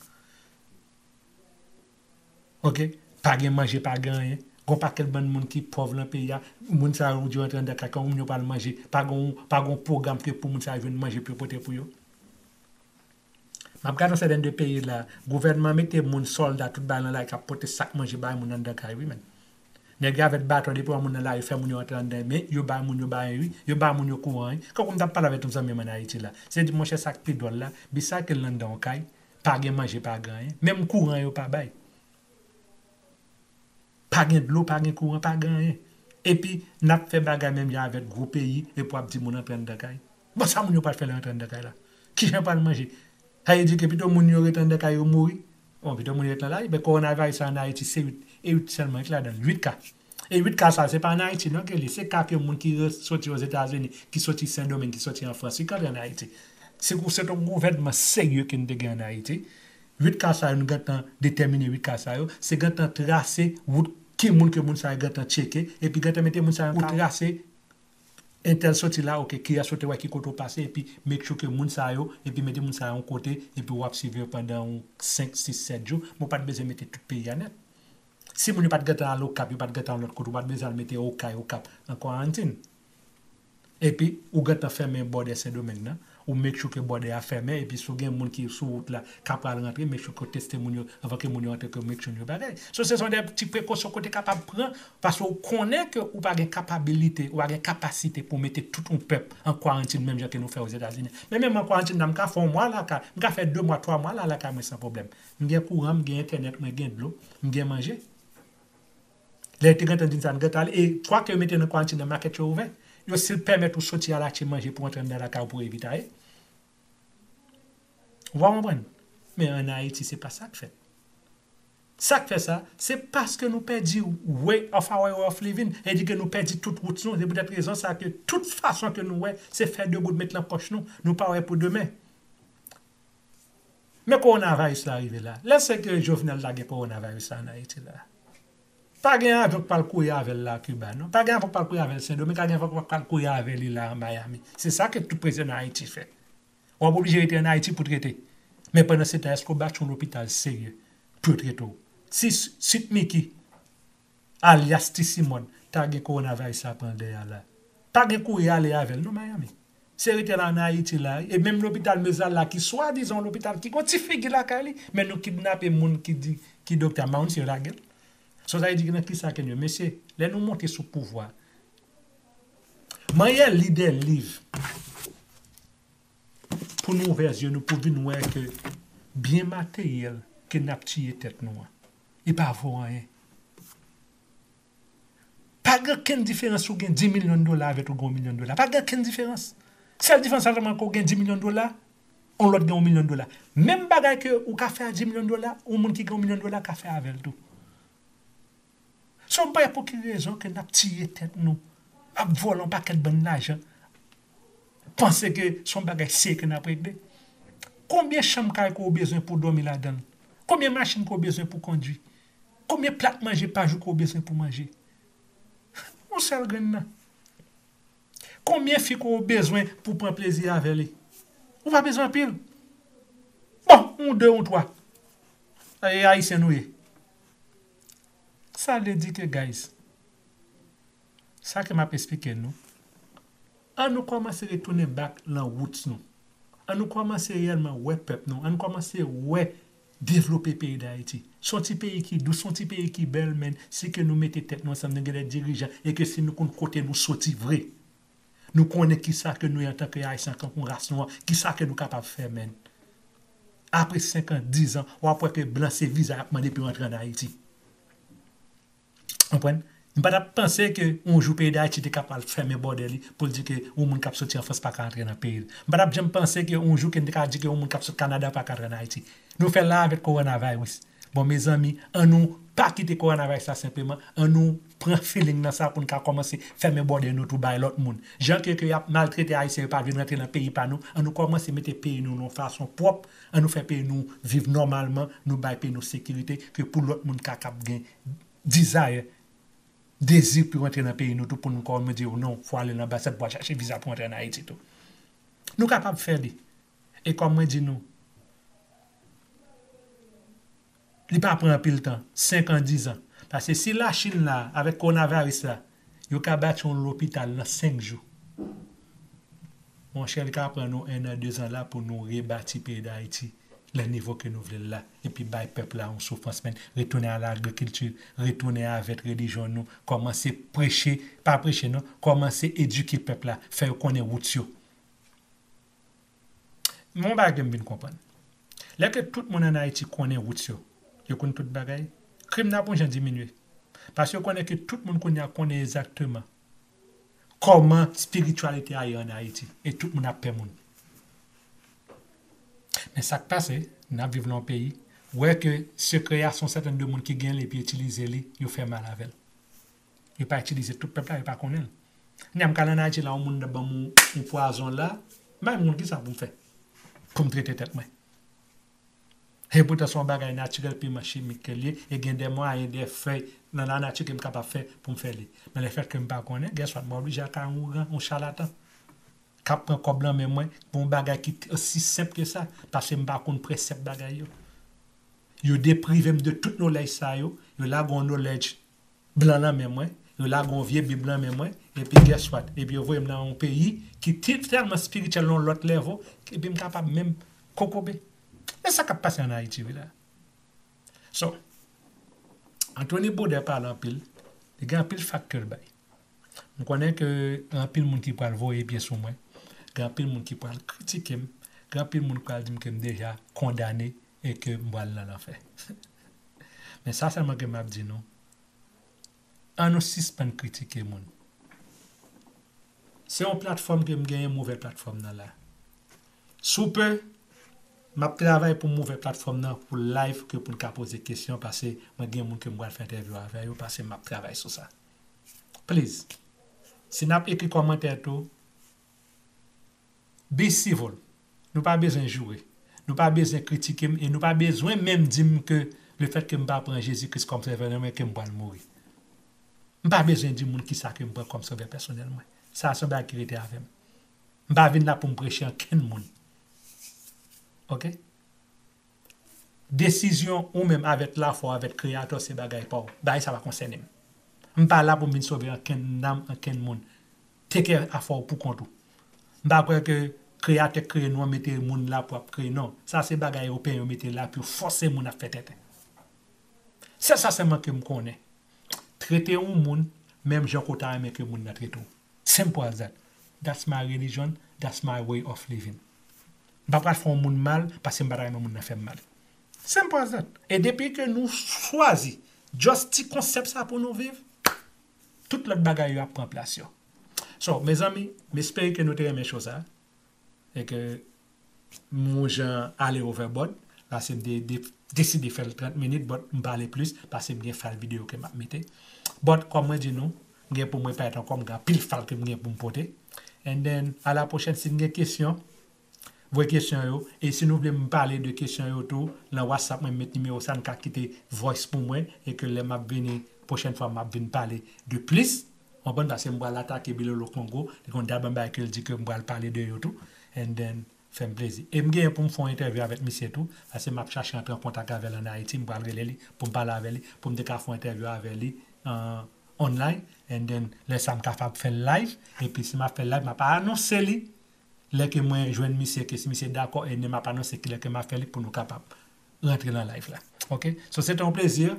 Oke? Pa gen manje, pa gen anyen. Gon pakèt bann moun ki pòv nan peyi a. Moun sa yo ou di yo antre anndan kay, kòman moun yo pral manje? Pa gon, pa gon pwogram ke pou moun sa yo jwenn manje pou yo pote pou yo. M ap gade yon sèten de peyi la, gouvènman mete moun, sòlda, tout bagay nan lari k ap pote sak manje bay moun anndan kay wi, menn. Nèg yo avèk baton, depi wè moun nan lari, fè moun yo antre anndan, men yo bay moun yo bagay wi, yo bay moun yo kouran wi. Kankou m t ap pale avèk yon zanmi m ann Ayiti la. Se di, monchè, sa k pi dwòl la, bisakil anndan yon kay, pa gen manje, pa gen anyen. Menm kouran yo pa bay. Pa gen dlo, pa gen kouran, pa gen anyen. Epi, n ap fè bagay menm jan avèk gwo peyi, epi w ap di moun antre anndan kay. Bon, sa moun yo pral fè lè yo antre anndan kay la? Kijan yo pral manje? Sa vle di ke pito moun yo ret anndan kay yo mouri? Bon, pito moun yo ret nan lari. Men kowonaviris la ann Ayiti, se uit, e uit sèlman ki ladan l, uit ka. E uit ka sa, se pa ann Ayiti non ke li, se ka ke moun ki re-, soti Ozetazini, ki soti Sendomeng, ki soti an Frans, wi, k antre ann Ayiti. Se kou se yon gouvènman serye ke n te gen ann Ayiti. Uit ka sa yo, nou gentan detèmine uit ka sa yo. Se gentan trase wout ki moun ke moun sa yo gentan tcheke. Epi gentan mete moun sa yo pou trase entèl soti la, oke, kiyès ou te wè, ki kote w pase, epi make sure ke moun sa yo, epi mete moun sa yo yon kote, epi w ap swiv yo pandan yon senk, sis, sèt jou. Men w pa t bezwen mete tout peyi a nèt. Si moun yo pa t gentan al Okap, yo pa t gentan al lòt kote, ou pa t bezwen al mete Okay, Okap an kwarantin. Epi, ou gentan fèmen bòdè Sendomeng nan, ou make sure ke bòdè a fèmen, epi si w gen moun ki sou wout la, k ap pral rantre, make sure ke w teste moun yo, anvan ke moun yo rantre, ke make sure yo bagay. So, se son de ti prekosyon ke w te kapab pran, paske w konnen ke ou pa gen kapabilite, ou pa gen kapasite pou w mete tout yon pèp an kwarantin, menm jan ke nou fè Ozetazini. Men menm an kwarantin la, m ka fè yon mwa lakay, m ka fè de mwa, twa mwa la lakay mwen san pwoblèm. M gen kouran, m gen entènèt, mwen gen dlo, m gen manje. Lè yo te gentan di n sa, n gentan ale. E fwa ke yo mete nan kwarantin nan, makèt yo ouvè. Yo still pèmèt ou soti al achte manje pou antre anndan lakay ou pou evite a ye. Ou pa konprann? Men ann Ayiti, se pa sa k fèt. Sa k fè sa, se paske nou pèdi way of our way of living. E di ke nou pèdi tout wout nou. Se poutèt rezon sa ke tout fason ke nou wè, se fè de goud met nan pòch nou. Nou pa wè pou demen. Men kowonaviris la rive la. Lè se ke Jovenel lage kowonaviris la ann Ayiti la, pa gen avyon k pral kouri avè l la Kiba, non. Pa gen avyon k pral kouri avè l Sendomeng, pa gen avyon k pral kouri avè li la an Miami. Se sa ke tout prezidan Ayiti fè. W ap oblije rete ann Ayiti pou trete. Men pandan se tan, èske w bati yon lopital serye pou yo trete w? Si Sweet Micky, alyas Ti Simòn, ta gen kowonaviris la pran l dèyè la, pa gen kouri ale avè l non Miami. Se rete la ann Ayiti la, e menm lopital Mezal la, ki swadizan yon lopital ki gon ti figi lakay li, men nou kidnape moun ki di ki doktè a, m pa konn si yo lage l. So sa vle di nan kisa ke nou ye? Mesye, lè nou monte sou pouvwa, manyè li de liv pou nou ouvè zye nou, pou vin wè ke byen materyèl ke n ap tiye tèt nou an, li pa vo anyen. Pa gen okenn diferans si w gen dis milyon dola avèk ou gen yon milyon dola. Pa gen okenn diferans. Sèl diferans la sèlman ke w gen dis milyon dola, yon lòt gen yon milyon dola. Menm bagay ke ou ka fè a dis milyon dola, yon moun ki gen yon milyon dola ka fè avè l tou. Se yon bagay pou ki rezon ke n ap tiye tèt nou, ap vòlè yon pakèt bann lajan, panse ke se yon bagay serye ke n ap regle. Konbyen chanm kay ke w bezwen pou w dòmi ladan l? Konbyen machin ke w bezwen pou w kondui? Konbyen plat manje pa jou ke w bezwen pou w manje? Yon sèl grenn nan. Konbyen fi ke w bezwen pou w pran plezi avè li? Ou pa bezwen anpil. Bon, yon de, yon twa. E Ayisyen nou ye. Sa vle di ke, guys, sa ke m ap esplike nou, an nou kòmanse retounen back lan roots nou. An nou kòmanse reyèlman wè pèp nou, an nou kòmanse wè devlope peyi Dayiti. Se yon ti peyi ki dous, se yon ti peyi ki bèl, men si ke nou mete tèt nou ansanm, nou gen de dirijan, e ke si nou konn kote nou soti vre, nou konnen kisa ke nou ye antanke Ayisyen, antanke yon ras nwa, kisa ke nou kapab fè, men. Apre senk an, diz an, w ap wè ke blan se viza y ap mande pou yo antre ann Ayiti. Konprann? M pa t ap panse ke yon jou peyi Dayiti te ka pral fèmen bòdè li pou l di ke yon moun k ap soti an Frans pa ka antre nan peyi l. M pa t ap janm panse ke yon jou ke n te ka di ke yon moun k ap sot Kanada pa ka antre ann Ayiti. Nou fè l la avèk kowonaviris. Bon, mezanmi, an nou pa kite kowonaviris la senpleman, an nou pran feeling nan sa pou n ka kòmanse fèmen bòdè nou tou bay lòt moun. Jan ke, ke y ap maltrete Ayisyen yo pa vin rantre nan peyi pa nou, an nou kòmanse mete peyi nou nan yon fason pwòp, an nou fè peyi nou viv nòmalman, nou bay peyi nou sekirite, ke pou lòt moun ka kab gen desire, dezi pou yo antre nan peyi nou tou, pou nou kòmanse di yo non, fò ale nan anbasad pou al chache viza pou antre ann Ayiti tou. Nou kapab fè li. E kòm mwen di nou, li pa pran anpil tan, senk an, diz an. Paske si Lachin la, avèk kowonaviris la, yo ka bati yon lopital nan senk jou, monchè, li ka pran nou en an, de zan la pou nou rebati peyi Dayiti nan nivo ke nou vle l la, epi bay pèp la yon soufrans, men, retounen a lagrikilti, retounen avèk relijyon nou, kòmanse preche, pa preche non, kòmanse edike pèp la, fè yo konnen wout yo. Men yon bagay ke m vin konprann. Lè ke tout moun ann Ayiti konnen wout yo, yo konn tout bagay, krim nan ap yon jan diminye. Paske yo konnen ke tout moun kounye a konnen egzakteman kòman espirityalite a ye ann Ayiti. E tout moun ap pè moun. Men sa k pase, n ap viv nan yon peyi, wè ke sekrè a se yon sèten de moun ki gen li epi itilize li, yo fè mal avè l. Yo pa itilize tout pèp la, yo pa konnen l. Kounye a m ka al ann Ayiti la, yon moun ban m yon, yon pwazon la, m pa menm konn kisa pou m fè pou m trete tèt mwen. E poutan se yon bagay natirèl, piman chimik ke l ye, e gen de mwayen, de fèy nan lanati ke m kapab fè pou m fè li. Men lefètke m pa konnen, guess what, mwen oblije al kay yon ougan, yon chalatan k ap pran kòb lan men mwen pou yon bagay ki t- osi senp ke sa, paske m pa konn prensip bagay yo. Yo deprive m de tout knowledge sa yo, yo lage yon knowledge blan nan men mwen, yo lage yon vye bib nan men mwen, epi guess what? Epi yo voye m nan yon peyi ki ti- tèlman espirityèl nan yon lòt level, epi m kapab menm kokobe. Men sa k ap pase ann Ayiti wi la. So, Anthony Baudet pale anpil, li gen anpil fact ke l bay. M konnen ke gen anpil moun ki pral voye pye sou mwen, gen anpil moun ki pral kritike m, gen anpil moun ki pral di m ke m deja kondane e ke m pral nan lanfè. Men sa sèlman ke m ap di nou, an nou sispann kritike moun. Se yon platfòm ke m genyen, m ouvè platfòm nan la. Sou pe, m ap travay pou m ouvè platfòm nan pou live ke pou n ka poze kesyon, paske mwen gen moun ke m pral fè entèvyou avè yo, paske m ap travay sou sa. Please, si n ap ekri kòmantè tou, be civil. Nou pa bezwen joure. Nou pa bezwen kritike m e nou pa bezwen menm di m ke lefètke m pa pran Jezi Kris kòm Sovè nan mwen ke m pral mouri. M pa bezwen di moun kisa ke m pran kòm Sovè pèsonèl mwen. Sa a se yon bagay ki rete avè m. M pa vin la pou m preche ankenn moun. Oke? Desizyon ou menm avèk lafwa w avèk Kreyatè w se bagay pa w. Bagay sa pa konsène m. M pa la pou m vin sove ankenn nanm, ankenn moun. Take care afè w pou kont ou. M pa kwè ke Kreyatè k kreye nou an mete moun la pou ap kreye, non. Sa se bagay Ewopeyen yo mete la pou yo fòse moun ap fè tenten. Sèl sa sèlman ke m konnen. Trete yon moun menm jan ke w ta renmen ke moun nan trete w. Simple as that. That's my religion, that's my way of living. M pa pral fè yon moun mal paske m pa ta renmen moun nan fè m mal. Simple as that. E depi ke nou chwazi just ti konsèp sa pou nou viv, tout lòt bagay yo ap pran plas yo. So, mezanmi, m espere ke nou te renmen show sa. E ke m yon jan ale overboard. Paske m te de- deside fè l trant minit, but m pale plis, paske m gen file videyo ke m ap mete. But, kòm mwen di nou, m gen pou mwen parèt ankò, m gen anpil file ke m gen pou m pote. And then, a la pwochèn, si n gen kesyon, voye kesyon yo. E si nou vle m pale de kesyon yo tou, nan WhatsApp mwen, m met nimewo sa, n ka kite voice pou mwen, e ke lè m ap vini, pwochèn fwa, m ap vin pale de plis. Konprann, paske m pral atake Bilolo Kongo, li gon dal bagay ke l di ke m pral pale de yo tou. And then, Fè m plezi. E m genyen pou m fè yon entèvyou avèk misye tou, paske m ap chache antre an kontak avè l ann Ayiti, m pral rele li, pou m pale avè li, pou m te ka fè yon entèvyou avè li, euh, online, and then, lè sa m kapab fè l live, epi si m ap fè l live, m ap anonse li, lè ke mwen jwenn misye, ke si misye dakò, and then m ap anonse ki lè ke m ap fè li pou nou kapab rantre nan live la. Ok? So, se te yon plezi.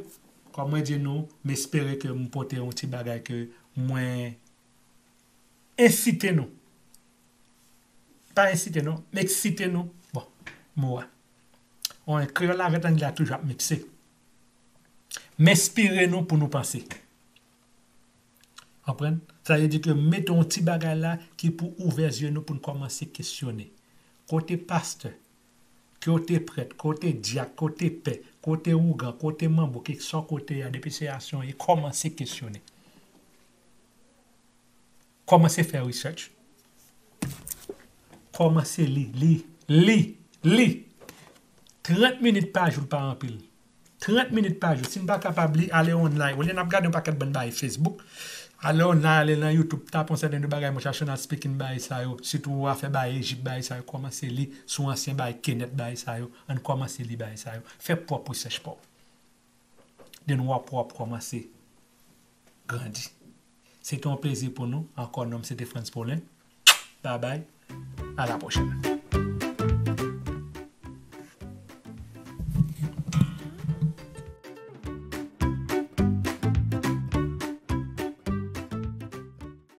Kòm mwen di nou, m espere ke m pote yon ti bagay ke mwen ensite nou. Pa ensite nou, m eksite nou. Bon, mo a. Bon, kreyòl la avèk anglè a toujou ap mikse. M enspire nou pou nou panse. Konprann? Sa vle di ke m mete yon ti bagay la ki pou ouvè zye nou pou n kòmanse kesyone. Kote pastè, kote prèt, kote dyak, kote pè, kote ougan, kote manbo, kèlkeswa kote a, depi se asyon, e kòmanse kesyone. Kòmanse fè research. Kòmanse li, li, li, li. Trant minit pa jou, l pa anpil. Trant minit pa jou. Si n pa kapab li, ale online. Olye n ap gade yon pakèt bann bagay Facebook, ale online, ale nan YouTube, tape yon sèten de bagay, mwen chache nan speaking bagay sa yo. Sitou afè bagay Ejip, bagay sa yo. Kòmanse li sou ansyen bagay, Kenèt, bagay sa yo. Ann kòmanse li bagay sa yo. Fè pwòp research pa w. Then w ap, w ap kòmanse grandi. Se te yon plezi pou nou. Ankò, non m se te Frantz Paulin. Babay. A la pwochèn.